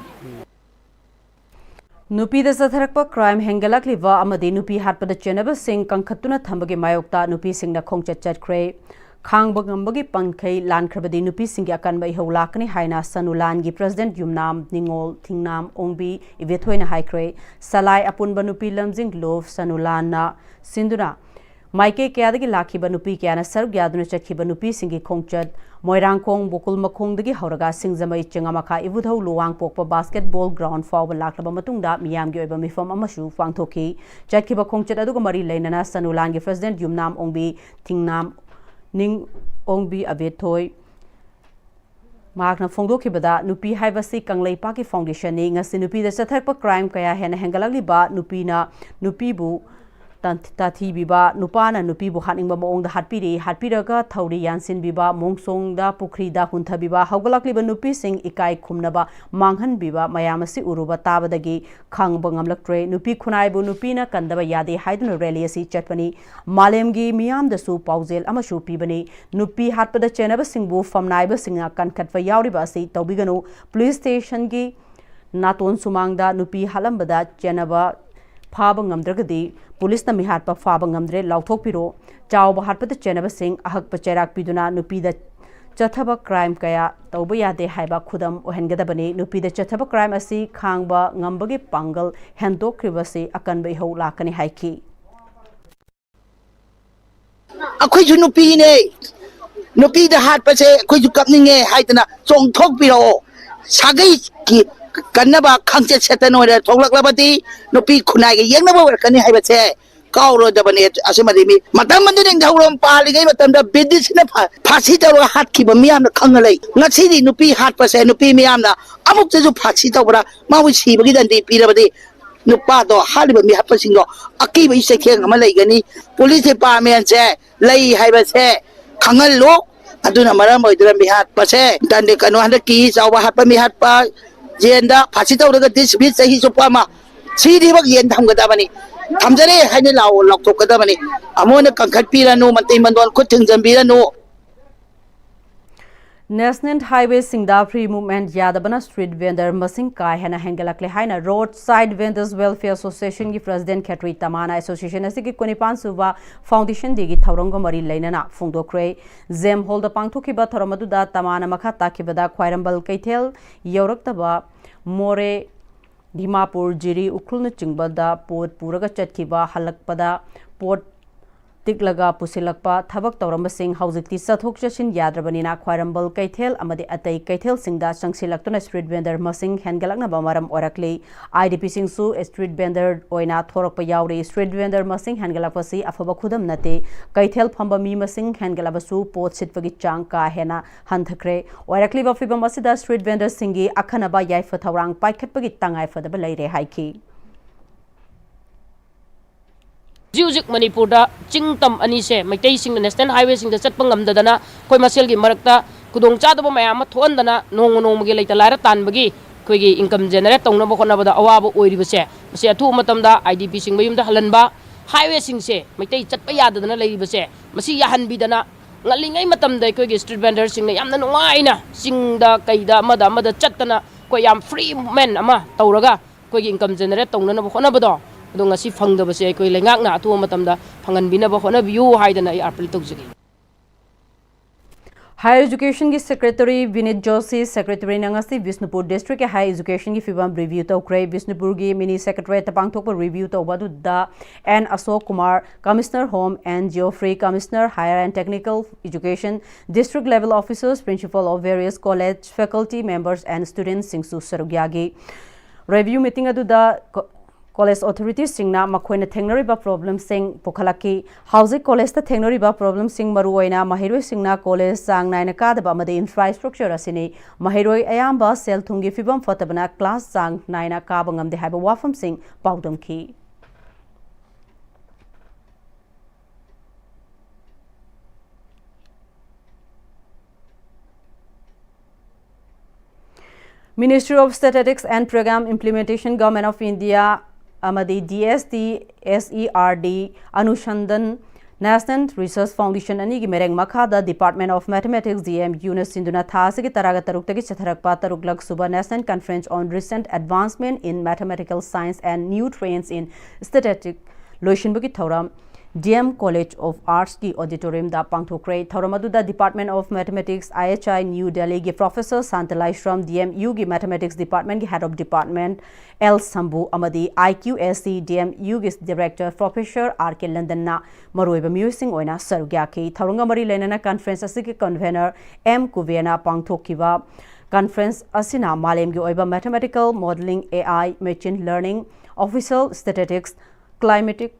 ꯅꯨꯄꯤꯗ ꯆꯠꯊꯔꯛꯄ ꯀ꯭ꯔꯥꯏꯝ ꯍꯦꯟꯒꯠꯂꯛꯂꯤꯕ ꯑꯃꯗꯤ ꯅꯨꯄꯤ ꯍꯥꯠꯄꯗ ꯆꯦꯟꯅꯕꯁꯤꯡ ꯀꯟꯈꯠꯇꯨꯅ ꯊꯝꯕꯒꯤ ꯃꯥꯌꯣꯛꯇ ꯅꯨꯄꯤꯁꯤꯡꯅ ꯈꯣꯡꯆꯠ ꯆꯠꯈ꯭ꯔꯦ꯫ ꯈꯥꯡꯕ ꯉꯝꯕꯒꯤ ꯄꯥꯡꯈꯩ ꯂꯥꯟꯈ꯭ꯔꯕꯗꯤ ꯅꯨꯄꯤꯁꯤꯡꯒꯤ ꯑꯀꯟꯕ ꯏꯍꯧ ꯂꯥꯛꯀꯅꯤ ꯍꯥꯏꯅ ꯁꯅꯨꯂꯥꯟꯒꯤ ꯄ꯭ꯔꯁꯤꯗꯦꯟꯠ ꯌꯨꯝꯅꯥꯝ ꯅꯤꯉꯣꯜ ꯊꯤꯡꯅꯥꯝ ꯑꯣꯡꯕꯤ ꯏꯕꯦꯊꯣꯏꯅ ꯍꯥꯏꯈ꯭ꯔꯦ꯫ ꯁꯂꯥꯏ ꯑꯄꯨꯟꯕ ꯅꯨꯄꯤ ꯂꯝꯖꯤꯡ ꯂꯨꯞ ꯁꯅꯨꯂꯥꯟꯅ ꯁꯤꯟꯗꯨꯅ ꯃꯥꯏꯀꯩ ꯀꯌꯥꯗꯒꯤ ꯂꯥꯛꯈꯤꯕ ꯅꯨꯄꯤ ꯀꯌꯥꯅ ꯁꯔꯨꯛ ꯌꯥꯗꯨꯅ ꯆꯠꯈꯤꯕ ꯅꯨꯄꯤꯁꯤꯡꯒꯤ ꯈꯣꯡꯆꯠ ꯃꯣꯏꯔꯥꯡꯈꯣꯡ ꯕꯣꯀꯨꯜ ꯃꯈꯣꯡꯗꯒꯤ ꯍꯧꯔꯒ ꯁꯤꯡꯖꯃꯩ ꯆꯤꯡꯉꯃꯈꯥ ꯏꯕꯨꯙꯧ ꯂꯨꯋꯥꯡꯄꯣꯛꯄ ꯕꯥꯁꯀꯦꯠꯕꯣꯜ ꯒ꯭ꯔꯥꯎꯟ ꯐꯥꯎꯕ ꯂꯥꯛꯂꯕ ꯃꯇꯨꯡꯗ ꯃꯤꯌꯥꯝꯒꯤ ꯑꯣꯏꯕ ꯃꯤꯐꯝ ꯑꯃꯁꯨ ꯄꯥꯡꯊꯣꯛꯈꯤ꯫ ꯆꯠꯈꯤꯕ ꯈꯣꯡꯆꯠ ꯑꯗꯨꯒ ꯃꯔꯤ ꯂꯩꯅꯅ ꯁꯅꯨꯂꯥꯟꯒꯤ ꯄ꯭ꯔꯁꯤꯗꯦꯟꯠ ꯌꯨꯝꯅꯥꯝ ꯑꯣꯡꯕꯤ ꯊꯤꯡꯅꯥꯝ ꯅꯤꯡ ꯑꯣꯡꯕꯤ ꯑꯕꯦꯊꯣꯏ ꯃꯍꯥꯛꯅ ꯐꯣꯡꯗꯣꯛꯈꯤꯕꯗ, ꯅꯨꯄꯤ ꯍꯥꯏꯕꯁꯤ ꯀꯪꯂꯩꯄꯥꯛꯀꯤ ꯐꯥꯎꯟꯗꯦꯁꯟꯅꯤ꯫ ꯉꯁꯤ ꯅꯨꯄꯤꯗ ꯆꯠꯊꯔꯛꯄ ꯀ꯭ꯔꯥꯏꯝ ꯀꯌꯥ ꯍꯦꯟꯅ ꯍꯦꯟꯒꯠꯂꯛꯂꯤꯕ ꯅꯨꯄꯤꯅ ꯅꯨꯄꯤꯕꯨ ꯇꯥꯟ-, ꯇꯥꯊꯤꯕꯤꯕ, ꯅꯨꯄꯥꯅ ꯅꯨꯄꯤꯕꯨ ꯍꯥꯠꯅꯤꯡꯕ ꯃꯑꯣꯡꯗ ꯍꯥꯠꯄꯤꯔꯤ, ꯍꯥꯠꯄꯤꯔꯒ ꯊꯧꯔꯤ ꯌꯥꯟꯁꯤꯟꯕꯤꯕ, ꯃꯣꯡꯁꯣꯡꯗ, ꯄꯨꯈ꯭ꯔꯤꯗ ꯍꯨꯟꯊꯕꯤꯕ, ꯍꯧꯒꯠꯂꯛꯂꯤꯕ ꯅꯨꯄꯤꯁꯤꯡ ꯏꯀꯥꯏ ꯈꯨꯝꯅꯕ ꯃꯥꯡꯍꯟꯕꯤꯕ ꯃꯌꯥꯝ ꯑꯁꯤ ꯎꯔꯨꯕ ꯇꯥꯕꯗꯒꯤ ꯈꯥꯡꯕ ꯉꯝꯂꯛꯇ꯭ꯔꯦ꯫ ꯅꯨꯄꯤ ꯈꯨꯟꯅꯥꯏꯕꯨ ꯅꯨꯄꯤꯅ ꯀꯟꯗꯕ ꯌꯥꯗꯦ ꯍꯥꯏꯗꯨꯅ ꯔꯦꯂꯤ ꯑꯁꯤ ꯆꯠꯄꯅꯤ꯫ ꯃꯥꯂꯦꯝꯒꯤ ꯃꯤꯌꯥꯝꯗꯁꯨ ꯄꯥꯎꯖꯦꯜ ꯑꯃꯁꯨ ꯄꯤꯕꯅꯤ꯫ ꯅꯨꯄꯤ ꯍꯥꯠꯄꯗ ꯆꯦꯟꯅꯕꯁꯤꯡꯕꯨ ꯐꯝꯅꯥꯏꯕꯁꯤꯡꯅ ꯀꯟꯈꯠꯄ ꯌꯥꯎꯔꯤꯕ ꯑꯁꯤ ꯇꯧꯕꯤꯒꯅꯨ꯫ ꯄꯨꯂꯤꯁ ꯁ꯭ꯇꯦꯁꯟꯒꯤ ꯅꯥꯇꯣꯟ ꯁꯨꯃꯥꯡꯗ ꯅꯨꯄꯤ ꯍꯥꯠꯂꯝꯕꯗ ꯆꯦꯟꯅꯕ ꯐꯥꯕ ꯉꯝꯗ꯭ꯔꯒꯗꯤ ꯄꯨꯂꯤꯁꯅ ꯃꯤꯍꯥꯠꯄ ꯐꯥꯕ ꯉꯝꯗ꯭ꯔꯦ, ꯂꯥꯎꯊꯣꯛꯄꯤꯔꯣ꯫ ꯆꯥꯎꯕ ꯍꯥꯠꯄꯗ ꯆꯦꯟꯅꯕꯁꯤꯡ ꯑꯍꯛꯄ ꯆꯩꯔꯥꯛ ꯄꯤꯗꯨꯅ ꯅꯨꯄꯤꯗ ꯆꯠꯊꯕ ꯀ꯭ꯔꯥꯏꯝ ꯀꯌꯥ ꯇꯧꯕ ꯌꯥꯗꯦ ꯍꯥꯏꯕ ꯈꯨꯗꯝ ꯑꯣꯏꯍꯟꯒꯗꯕꯅꯤ꯫ ꯅꯨꯄꯤꯗ ꯆꯠꯊꯕ ꯀ꯭ꯔꯥꯏꯝ ꯑꯁꯤ ꯈꯥꯡꯕ ꯉꯝꯕꯒꯤ ꯄꯥꯡꯒꯜ ꯍꯦꯟꯗꯣꯛꯈ꯭ꯔꯤꯕꯁꯤ ꯑꯀꯟꯕ ꯏꯍꯧ ꯂꯥꯛꯀꯅꯤ ꯍꯥꯏꯈꯤ꯫ ꯑꯩꯈꯣꯏꯁꯨ ꯅꯨꯄꯤꯅꯦ, ꯅꯨꯄꯤꯗ ꯍꯥꯠꯄꯁꯦ ꯑꯩꯈꯣꯏꯁꯨ ꯀꯞꯅꯤꯡꯉꯦ ꯍꯥꯏꯗꯅ ꯆꯣꯡꯊꯣꯛꯄꯤꯔꯛꯑꯣ꯫ ꯁꯥꯒꯩꯒꯤ ꯀꯟꯅꯕ ꯈꯪꯆꯦꯠ ꯁꯦꯠꯇꯅ ꯑꯣꯏꯅ ꯊꯣꯛꯂꯛꯂꯕꯗꯤ ꯅꯨꯄꯤ ꯈꯨꯟꯅꯥꯏꯒ ꯌꯦꯛꯅꯕ ꯑꯣꯏꯔꯛꯀꯅꯤ ꯍꯥꯏꯕꯁꯦ ꯀꯥꯎꯔꯣꯏꯗꯕꯅꯤ꯫ ꯑꯁꯤꯃꯗꯤ ꯃꯤ ꯃꯇꯝ ꯑꯗꯨ ꯅꯤꯡꯊꯧꯔꯣꯝ ꯄꯥꯜꯂꯤꯉꯩ ꯃꯇꯝꯗ ꯕ꯭ꯔꯤꯇꯤꯁꯅ ꯐꯥ-, ꯐꯥꯁꯤ ꯇꯧꯔꯒ ꯍꯥꯠꯈꯤꯕ ꯃꯤꯌꯥꯝꯅ ꯈꯪꯅ ꯂꯩ꯫ ꯉꯁꯤꯗꯤ ꯅꯨꯄꯤ ꯍꯥꯠꯄꯁꯦ ꯅꯨꯄꯤ ꯃꯤꯌꯥꯝꯅ ꯑꯃꯨꯛꯇꯁꯨ ꯐꯥꯁꯤ ꯇꯧꯕ꯭ꯔꯥ? ꯃꯥꯕꯨ ꯁꯤꯕꯒꯤ ꯗꯟꯗꯤ ꯄꯤꯔꯕꯗꯤ ꯅꯨꯄꯥꯗꯣ ꯍꯥꯠꯂꯤꯕ ꯃꯤꯍꯥꯠꯄꯁꯤꯡꯗꯣ ꯑꯀꯤꯕꯒꯤ ꯆꯩꯊꯦꯡ ꯑꯃ ꯂꯩꯒꯅꯤ꯫ ꯄꯨꯂꯤꯁ ꯗꯤꯄꯥꯔꯠꯃꯦꯟꯁꯦ ꯂꯩ ꯍꯥꯏꯕꯁꯦ ꯈꯪꯍꯜꯂꯨ꯫ ꯑꯗꯨꯅ ꯃꯔꯝ ꯑꯣꯏꯗꯨꯅ ꯃꯤꯍꯥꯠꯄꯁꯦ ꯗꯟꯗꯤ ꯀꯩꯅꯣ ꯍꯟꯗꯛꯀꯤ ꯆꯥꯎꯕ ꯍꯥꯠꯄ ꯃꯤꯍꯥꯠꯄ ꯖꯦꯟꯗ ꯐꯥꯁꯤ ꯇꯧꯔꯒ ꯗꯤꯁꯃꯤꯁ ꯆꯍꯤ ꯆꯨꯞꯄ ꯑꯃ ꯁꯤꯗꯤꯃꯛ ꯌꯦꯟ ꯊꯝꯒꯗꯕꯅꯤ, ꯊꯝꯖꯔꯦ ꯍꯥꯏꯅ ꯂꯥꯎ ꯂꯥꯎꯊꯣꯛꯀꯗꯕꯅꯤ꯫ ꯑꯃꯨꯛ ꯍꯟꯅ ꯀꯟꯈꯠꯄꯤꯔꯅꯨ, ꯃꯇꯩ ꯃꯇꯩ ꯃꯟꯗꯣꯟ ꯈꯨꯠ ꯊꯤꯡꯖꯤꯟꯕꯤꯔꯅꯨ꯫ National Highwayꯁꯤꯡꯗ free movement ꯌꯥꯗꯕꯅ street vendor ꯃꯁꯤꯡ ꯀꯥ ꯍꯦꯟꯅ ꯍꯦꯟꯒꯠꯂꯛꯂꯦ ꯍꯥꯏꯅ Road Side Vendors Welfare Associationꯒꯤ president ꯈꯦꯇ꯭ꯔꯤ ꯇꯃꯥꯅ association ꯑꯁꯤꯒꯤ ꯀꯨꯟꯅꯤꯄꯥꯟ ꯁꯨꯕ foundation dayꯒꯤ ꯊꯧꯔꯝꯒ ꯃꯔꯤ ꯂꯩꯅꯅ ꯐꯣꯡꯗꯣꯛꯈ꯭ꯔꯦ꯫ ꯖꯦꯝ hallꯗ ꯄꯥꯡꯊꯣꯛꯈꯤꯕ ꯊꯧꯔꯝ ꯑꯗꯨꯗ ꯇꯃꯥꯅ ꯃꯈꯥ ꯇꯥꯈꯤꯕꯗ ꯈ꯭ꯋꯥꯏꯔꯝꯕꯟ ꯀꯩꯊꯦꯜ ꯌꯧꯔꯛꯇꯕ ꯃꯣꯔꯦ, ꯗꯤꯃꯥꯄꯨꯔ, ꯖꯤꯔꯤ, ꯎꯈ꯭ꯔꯨꯜꯅꯆꯤꯡꯕꯗ ꯄꯣꯠ ꯄꯨꯔꯒ ꯆꯠꯈꯤꯕ, ꯍꯜꯂꯛꯄꯗ ꯄꯣꯠ ꯇꯤꯛꯂꯒ ꯄꯨꯁꯤꯜꯂꯛꯄ ꯊꯕꯛ ꯇꯧꯔꯝꯕꯁꯤꯡ ꯍꯧꯖꯤꯛꯇꯤ ꯆꯠꯊꯣꯛ ꯆꯠꯁꯤꯟ ꯌꯥꯗ꯭ꯔꯕꯅꯤꯅ ꯈ꯭ꯋꯥꯏꯔꯝꯕꯟ ꯀꯩꯊꯦꯜ ꯑꯃꯗꯤ ꯑꯇꯩ ꯀꯩꯊꯦꯜꯁꯤꯡꯗ ꯆꯪꯁꯤꯜꯂꯛꯇꯨꯅ street vendor ꯃꯁꯤꯡ ꯍꯦꯟꯒꯠꯂꯛꯅꯕ ꯃꯔꯝ ꯑꯣꯏꯔꯛꯂꯤ꯫ IDPꯁꯤꯡꯁꯨ street vendor ꯑꯣꯏꯅ ꯊꯣꯔꯛꯄ ꯌꯥꯎꯔꯤ꯫ Street vendor ꯃꯁꯤꯡ ꯍꯦꯟꯒꯠꯂꯛꯄꯁꯤ ꯑꯐꯕ ꯈꯨꯗꯝ ꯅꯠꯇꯦ꯫ ꯀꯩꯊꯦꯜ ꯐꯝꯕ ꯃꯤ ꯃꯁꯤꯡ ꯍꯦꯟꯒꯠꯂꯕꯁꯨ ꯄꯣꯠ ꯁꯤꯠꯄꯒꯤ ꯆꯥꯡ ꯀꯥ ꯍꯦꯟꯅ ꯍꯟꯊꯈ꯭ꯔꯦ꯫ ꯑꯣꯏꯔꯛꯂꯤꯕ ꯐꯤꯕꯝ ꯑꯁꯤꯗ street vendorꯁꯤꯡꯒꯤ ꯑꯈꯟꯅꯕ ꯌꯥꯏꯐ ꯊꯧꯔꯥꯡ ꯄꯥꯏꯈꯠꯄꯒꯤ ꯇꯉꯥꯏꯐꯗꯕ ꯂꯩꯔꯦ ꯍꯥꯏꯈꯤ꯫ ꯍꯧꯖꯤꯛ ꯍꯧꯖꯤꯛ ꯃꯅꯤꯄꯨꯔꯗ ꯆꯤꯡ ꯇꯝ ꯑꯅꯤꯁꯦ ꯃꯩꯇꯩꯁꯤꯡꯅ national highwayꯁꯤꯡꯗ ꯆꯠꯄ ꯉꯝꯗꯗꯅ ꯑꯩꯈꯣꯏ ꯃꯁꯦꯜꯒꯤ ꯃꯔꯛꯇ ꯈꯨꯗꯣꯡꯆꯥꯗꯕ ꯃꯌꯥꯝ ꯑꯃ ꯊꯣꯛꯍꯟꯗꯅ ꯅꯣꯡꯃ ꯅꯣꯡꯃꯒꯤ ꯂꯩꯇ ꯂꯥꯏꯔ ꯇꯥꯟꯕꯒꯤ ꯑꯩꯈꯣꯏꯒꯤ income generate ꯇꯧꯅꯕ ꯍꯣꯠꯅꯕꯗ ꯑꯋꯥꯕ ꯑꯣꯏꯔꯤꯕꯁꯦ, ꯃꯁꯤ ꯑꯊꯨꯕ ꯃꯇꯝꯗ IDPꯁꯤꯡ ꯃꯌꯨꯝꯗ ꯍꯜꯍꯟꯕ, highwayꯁꯤꯡꯁꯦ ꯃꯩꯇꯩ ꯆꯠꯄ ꯌꯥꯗꯗꯅ ꯂꯩꯔꯤꯕꯁꯦ ꯃꯁꯤ ꯌꯥꯍꯟꯕꯤꯗꯅ ꯉꯜꯂꯤꯉꯩ ꯃꯇꯝꯗ ꯑꯩꯈꯣꯏꯒꯤ street vendorꯁꯤꯡꯅ ꯌꯥꯝꯅ ꯅꯨꯡꯉꯥꯏꯅ ꯆꯤꯡꯗ ꯀꯩꯗ ꯑꯃꯗ ꯑꯃꯗ ꯆꯠꯇꯅ ꯑꯩꯈꯣꯏ ꯌꯥꯝ free movement ꯑꯃ ꯇꯧꯔꯒ ꯑꯩꯈꯣꯏꯒꯤ income generate ꯇꯧꯅꯅꯕ ꯍꯣꯠꯅꯕꯗꯣ, ꯑꯗꯣ ꯉꯁꯤ ꯐꯪꯗꯕꯁꯦ ꯑꯩꯈꯣꯏ ꯂꯩꯉꯥꯛꯅ ꯑꯊꯨꯕ ꯃꯇꯝꯗ ꯐꯪꯍꯟꯕꯤꯅꯕ ꯍꯣꯠꯅꯕꯤꯌꯨ ꯍꯥꯏꯗꯅ ꯑꯩ appeal ꯇꯧꯖꯒꯦ꯫ Higher Educationꯒꯤ secretary Vinit Joshi, secretaryꯅ ꯉꯁꯤ ꯕꯤꯁꯅꯨꯄꯨꯔ districtꯀꯤ higher educationꯒꯤ ꯐꯤꯕꯝ review ꯇꯧꯈ꯭ꯔꯦ꯫ ꯕꯤꯁꯅꯨꯄꯨꯔꯒꯤ mini secretariatꯇ ꯄꯥꯡꯊꯣꯛꯄ review ꯇꯧꯕ ꯑꯗꯨꯗ N Ashok Kumar, Commissioner Home, N Geoffrey, Commissioner Higher and Technical Education, district level officers, principal of various college, faculty members and studentsꯁꯤꯡꯁꯨ ꯁꯔꯨꯛ ꯌꯥꯈꯤ꯫ Review meeting ꯑꯗꯨꯗ college authoritiesꯁꯤꯡꯅ ꯃꯈꯣꯏꯅ ꯊꯦꯡꯅꯔꯤꯕ problemꯁꯤꯡ ꯄꯨꯈꯠꯂꯛꯈꯤ꯫ ꯍꯧꯖꯤꯛ collegeꯇ ꯊꯦꯡꯅꯔꯤꯕ problemꯁꯤꯡ ꯃꯔꯨꯑꯣꯏꯅ ꯃꯍꯩꯔꯣꯏꯁꯤꯡꯅ college ꯆꯥꯡ ꯅꯥꯏꯅ ꯀꯥꯗꯕ ꯑꯃꯗꯤ infrastructure ꯑꯁꯤꯅꯤ꯫ ꯃꯍꯩꯔꯣꯏ ꯑꯌꯥꯝꯕ ꯁꯦꯜ ꯊꯨꯝꯒꯤ ꯐꯤꯕꯝ ꯐꯠꯇꯕꯅ class ꯆꯥꯡ ꯅꯥꯏꯅ ꯀꯥꯕ ꯉꯝꯗꯦ ꯍꯥꯏꯕ ꯋꯥꯐꯝꯁꯤꯡ ꯄꯥꯎꯗꯝꯈꯤ꯫ Ministry of Statistics and Program Implementation, Government of India ꯑꯃꯗꯤ D S T S E R D Anushandan National Research Foundation ꯑꯅꯤꯒꯤ ꯃꯔꯦꯡ ꯃꯈꯥꯗ Department of Mathematics, D M U ꯅ ꯁꯤꯟꯗꯨꯅ ꯊꯥ ꯑꯁꯤꯒꯤ ꯇꯔꯥꯒ ꯇꯔꯨꯛꯇꯒꯤ ꯆꯠꯊꯔꯛꯄ ꯇꯔꯨꯛꯂꯛ ꯁꯨꯕ National Conference on Recent Advancement in Mathematical Science and New Trends in Statistics ꯂꯣꯏꯁꯤꯟꯕꯒꯤ ꯊꯧꯔꯝ D M College of Arts ꯀꯤ auditorium ꯗ ꯄꯥꯡꯊꯣꯛꯈ꯭ꯔꯦ꯫ ꯊꯧꯔꯝ ꯑꯗꯨꯗ Department of Mathematics, I H I, New Delhi ꯒꯤ Professor Santalaishram, D M U ꯒꯤ Mathematics Department ꯀꯤ Head of Department L Sambhu ꯑꯃꯗꯤ I Q S C D M U ꯒꯤ Director Professor R K London ꯅ ꯃꯔꯨꯑꯣꯏꯕ ꯃꯤꯑꯣꯏꯁꯤꯡ ꯑꯣꯏꯅ ꯁꯔꯨꯛ ꯌꯥꯈꯤ꯫ ꯊꯧꯔꯝꯒ ꯃꯔꯤ ꯂꯩꯅꯅ conference ꯑꯁꯤꯒꯤ convener M Kuver ꯅ ꯄꯥꯡꯊꯣꯛꯈꯤꯕ conference ꯑꯁꯤꯅ ꯃꯥꯂꯦꯝꯒꯤ ꯑꯣꯏꯕ mathematical modeling, A I, machine learning, official statistics, climatic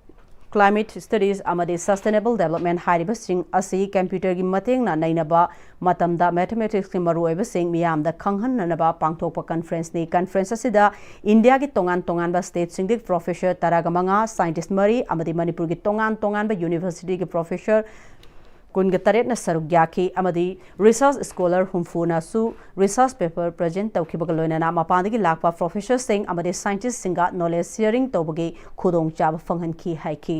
climate studies ꯑꯃꯗꯤ sustainable development ꯍꯥꯏꯔꯤꯕꯁꯤꯡ ꯑꯁꯤ computer ꯒꯤ ꯃꯇꯦꯡꯅ ꯅꯩꯅꯕ ꯃꯇꯝꯗ mathematics ꯀꯤ ꯃꯔꯨꯑꯣꯏꯕꯁꯤꯡ ꯃꯤꯌꯥꯝꯗ ꯈꯪꯍꯟꯅꯅꯕ ꯄꯥꯡꯊꯣꯛꯄ conference ꯅꯤ꯫ Conference ꯑꯁꯤꯗ India ꯒꯤ ꯇꯣꯉꯥꯟ ꯇꯣꯉꯥꯟꯕ state ꯁꯤꯡꯗꯒꯤ professor ꯇꯔꯥꯒ ꯃꯉꯥ, scientist ꯃꯔꯤ ꯑꯃꯗꯤ ꯃꯅꯤꯄꯨꯔꯒꯤ ꯇꯣꯉꯥꯟ ꯇꯣꯉꯥꯟꯕ university ꯒꯤ professor ꯀꯨꯟꯒ ꯇꯔꯦꯠꯅ ꯁꯔꯨꯛ ꯌꯥꯈꯤ ꯑꯃꯗꯤ research scholar ꯍꯨꯝꯐꯨꯅꯁꯨ research paper present ꯇꯧꯈꯤꯕꯒ ꯂꯣꯏꯅꯅ ꯃꯄꯥꯟꯗꯒꯤ ꯂꯥꯛꯄ professor ꯁꯤꯡ ꯑꯃꯗꯤ scientist ꯁꯤꯡꯒ knowledge sharing ꯇꯧꯕꯒꯤ ꯈꯨꯗꯣꯡꯆꯥꯕ ꯐꯪꯍꯟꯈꯤ ꯍꯥꯏꯈꯤ꯫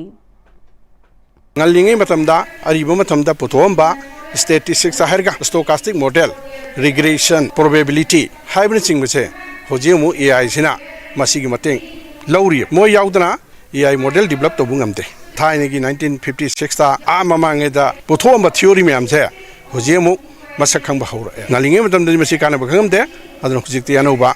ꯉꯜꯂꯤꯉꯩ ꯃꯇꯝꯗ, ꯑꯔꯤꯕ ꯃꯇꯝꯗ ꯄꯨꯊꯣꯛꯑꯝꯕ statistics ꯍꯥꯏꯔꯒ stochastic model, regression, probability ꯍꯥꯏꯕꯅꯆꯤꯡꯕꯁꯦ ꯍꯧꯖꯤꯛ ꯑꯃꯨꯛ A I ꯁꯤꯅ ꯃꯁꯤꯒꯤ ꯃꯇꯦꯡ ꯂꯧꯔꯤ꯫ ꯃꯣꯏ ꯌꯥꯎꯗꯅ A I model develop ꯇꯧꯕ ꯉꯝꯗꯦ꯫ ꯊꯥꯏꯅꯒꯤ nineteen fifty six ꯇ ꯑꯥ ꯃꯃꯥꯡꯉꯩꯗ ꯄꯨꯊꯣꯛꯑꯝꯕ theory ꯃꯌꯥꯝꯁꯦ ꯍꯧꯖꯤꯛ ꯑꯃꯨꯛ ꯃꯁꯛ ꯈꯪꯕ ꯍꯧꯔꯛꯑꯦ꯫ ꯉꯜꯂꯤꯉꯩ ꯃꯇꯝꯗꯗꯤ ꯃꯁꯤ ꯀꯥꯟꯅꯕ ꯈꯪꯉꯝꯗꯦ, ꯑꯗꯨꯅ ꯍꯧꯖꯤꯛꯇꯤ ꯑꯅꯧꯕ,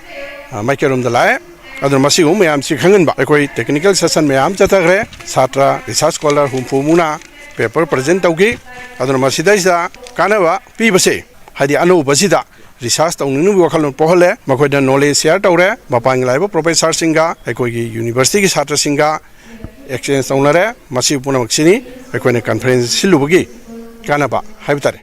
ꯑ, ꯃꯥꯏꯀꯩꯔꯣꯝꯗ ꯂꯥꯛꯑꯦ꯫ ꯑꯗꯨꯅ ꯃꯁꯤꯒꯨꯝꯕ ꯃꯌꯥꯝꯁꯤ ꯈꯪꯍꯟꯕ, ꯑꯩꯈꯣꯏ technical session ꯃꯌꯥꯝ ꯆꯠꯊꯈ꯭ꯔꯦ꯫ ꯁꯥꯇ꯭ꯔ research scholar ꯍꯨꯝꯐꯨ ꯃꯨꯛꯅ paper present ꯇꯧꯈꯤ꯫ ꯑꯗꯨꯅ ꯃꯁꯤꯗꯩꯁꯤꯗ ꯀꯥꯟꯅꯕ ꯄꯤꯕꯁꯦ, ꯍꯥꯏꯗꯤ ꯑꯅꯧꯕꯁꯤꯗ research ꯇꯧꯅꯤꯡꯅꯕꯒꯤ ꯋꯥꯈꯜꯂꯣꯟ ꯄꯣꯛꯍꯜꯂꯦ꯫ ꯃꯈꯣꯏꯗ knowledge share ꯇꯧꯔꯦ꯫ ꯃꯄꯥꯟꯒꯤ ꯂꯥꯛꯏꯕ professor ꯁꯤꯡꯒ ꯑꯩꯈꯣꯏꯒꯤ university ꯒꯤ ꯁꯥꯇ꯭ꯔꯁꯤꯡꯒ exchange ꯇꯧꯅꯔꯦ꯫ ꯃꯁꯤ ꯄꯨꯝꯅꯃꯛꯁꯤꯅꯤ ꯑꯩꯈꯣꯏꯅ conference ꯁꯤꯜꯂꯨꯕꯒꯤ ꯀꯥꯟꯅꯕ ꯍꯥꯏꯕ ꯇꯥꯔꯦ꯫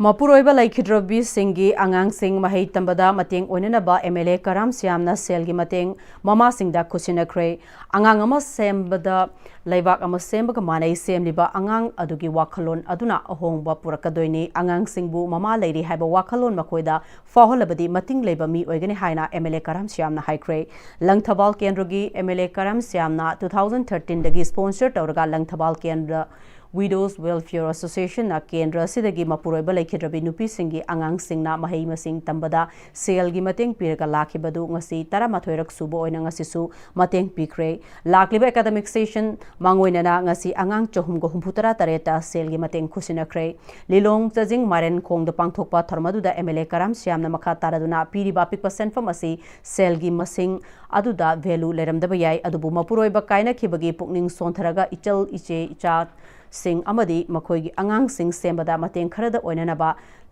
ꯃꯄꯨꯔꯣꯏꯕ ꯂꯩꯈꯤꯗ꯭ꯔꯕꯤꯁꯤꯡꯒꯤ ꯑꯉꯥꯡꯁꯤꯡ ꯃꯍꯩ ꯇꯝꯕꯗ ꯃꯇꯦꯡ ꯑꯣꯏꯅꯅꯕ ꯑꯦꯝ ꯑꯦꯜ ꯑꯦ ꯀꯔꯥꯝ ꯁ꯭ꯌꯥꯝꯅ ꯁꯦꯜꯒꯤ ꯃꯇꯦꯡ ꯃꯃꯥꯁꯤꯡꯗ ꯈꯨꯠꯁꯤꯟꯅꯈ꯭ꯔꯦ꯫ ꯑꯉꯥꯡ ꯑꯃ ꯁꯦꯝꯕꯗ ꯂꯩꯕꯥꯛ ꯑꯃ ꯁꯦꯝꯕꯒ ꯃꯥꯟꯅꯩ꯫ ꯁꯦꯝꯂꯤꯕ ꯑꯉꯥꯡ ꯑꯗꯨꯒꯤ ꯋꯥꯈꯜꯂꯣꯟ ꯑꯗꯨꯅ ꯑꯍꯣꯡꯕ ꯄꯨꯔꯛꯀꯗꯣꯏꯅꯤ꯫ ꯑꯉꯥꯡꯁꯤꯡꯕꯨ ꯃꯃꯥ ꯂꯩꯔꯤ ꯍꯥꯏꯕ ꯋꯥꯈꯜꯂꯣꯟ ꯃꯈꯣꯏꯗ ꯐꯥꯎꯍꯜꯂꯕꯗꯤ ꯃꯇꯤꯡ ꯂꯩꯕ ꯃꯤ ꯑꯣꯏꯒꯅꯤ ꯍꯥꯏꯅ ꯑꯦꯝ ꯑꯦꯜ ꯑꯦ ꯀꯔꯥꯝ ꯁ꯭ꯌꯥꯝꯅ ꯍꯥꯏꯈ꯭ꯔꯦ꯫ ꯂꯪꯊꯕꯥꯜ ꯀꯦꯟꯗ꯭ꯔꯒꯤ ꯑꯦꯝ ꯑꯦꯜ ꯑꯦ ꯀꯔꯥꯝ ꯁ꯭ꯌꯥꯝꯅ ꯇꯨ ꯊꯥꯎꯖꯟ ꯊꯥꯔꯇꯤꯟꯗꯒꯤ ꯁ꯭ꯄꯣꯟꯁꯔ ꯇꯧꯔꯒ ꯂꯪꯊꯕꯥꯜ ꯀꯦꯟꯗ꯭ꯔ Widows Welfare Association ꯅ ꯀꯦꯟꯗ꯭ꯔ ꯑꯁꯤꯗꯒꯤ ꯃꯄꯨꯔꯣꯏꯕ ꯂꯩꯈꯤꯗ꯭ꯔꯕꯤ ꯅꯨꯄꯤꯁꯤꯡꯒꯤ ꯑꯉꯥꯡꯁꯤꯡꯅ ꯃꯍꯩ ꯃꯁꯤꯡ ꯇꯝꯕꯗ ꯁꯦꯜꯒꯤ ꯃꯇꯦꯡ ꯄꯤꯔꯒ ꯂꯥꯛꯈꯤꯕꯗꯨ ꯉꯁꯤ ꯇꯔꯥꯃꯥꯊꯣꯏꯔꯛ ꯁꯨꯕ ꯑꯣꯏꯅ ꯉꯁꯤꯁꯨ ꯃꯇꯦꯡ ꯄꯤꯈ꯭ꯔꯦ꯫ ꯂꯥꯛꯂꯤꯕ academic session ꯃꯥꯡꯑꯣꯏꯅꯅ ꯉꯁꯤ ꯑꯉꯥꯡ ꯆꯍꯨꯝꯒ ꯍꯨꯝꯐꯨꯇꯔꯥ ꯇꯔꯦꯠꯇ ꯁꯦꯜꯒꯤ ꯃꯇꯦꯡ ꯈꯨꯠꯁꯤꯟꯅꯈ꯭ꯔꯦ꯫ ꯂꯤꯂꯣꯡ ꯆꯥꯖꯤꯡ ꯃꯥꯏꯔꯦꯟꯈꯣꯡꯗ ꯄꯥꯡꯊꯣꯛꯄ ꯊꯧꯔꯝ ꯑꯗꯨꯗ ꯑꯦꯝ ꯑꯦꯜ ꯑꯦ ꯀꯔꯥꯝ ꯁ꯭ꯌꯥꯝꯅ ꯃꯈꯥ ꯇꯥꯔꯗꯨꯅ ꯄꯤꯔꯤꯕ ꯑꯄꯤꯛꯄ ꯁꯦꯟꯐꯝ ꯑꯁꯤ ꯁꯦꯜꯒꯤ ꯃꯁꯤꯡ ꯑꯗꯨꯗ value ꯂꯩꯔꯝꯗꯕ ꯌꯥꯏ, ꯑꯗꯨꯕꯨ ꯃꯄꯨꯔꯣꯏꯕ ꯀꯥꯏꯅꯈꯤꯕꯒꯤ ꯄꯨꯛꯅꯤꯡ ꯁꯣꯟꯊꯔꯒ ꯏꯆꯜ ꯏꯆꯦ ꯏꯆꯥ ꯁꯤꯡ ꯑꯃꯗꯤ ꯃꯈꯣꯏꯒꯤ ꯑꯉꯥꯡꯁꯤꯡ ꯁꯦꯝꯕꯗ ꯃꯇꯦꯡ ꯈꯔꯗ ꯑꯣꯏꯅꯅꯕ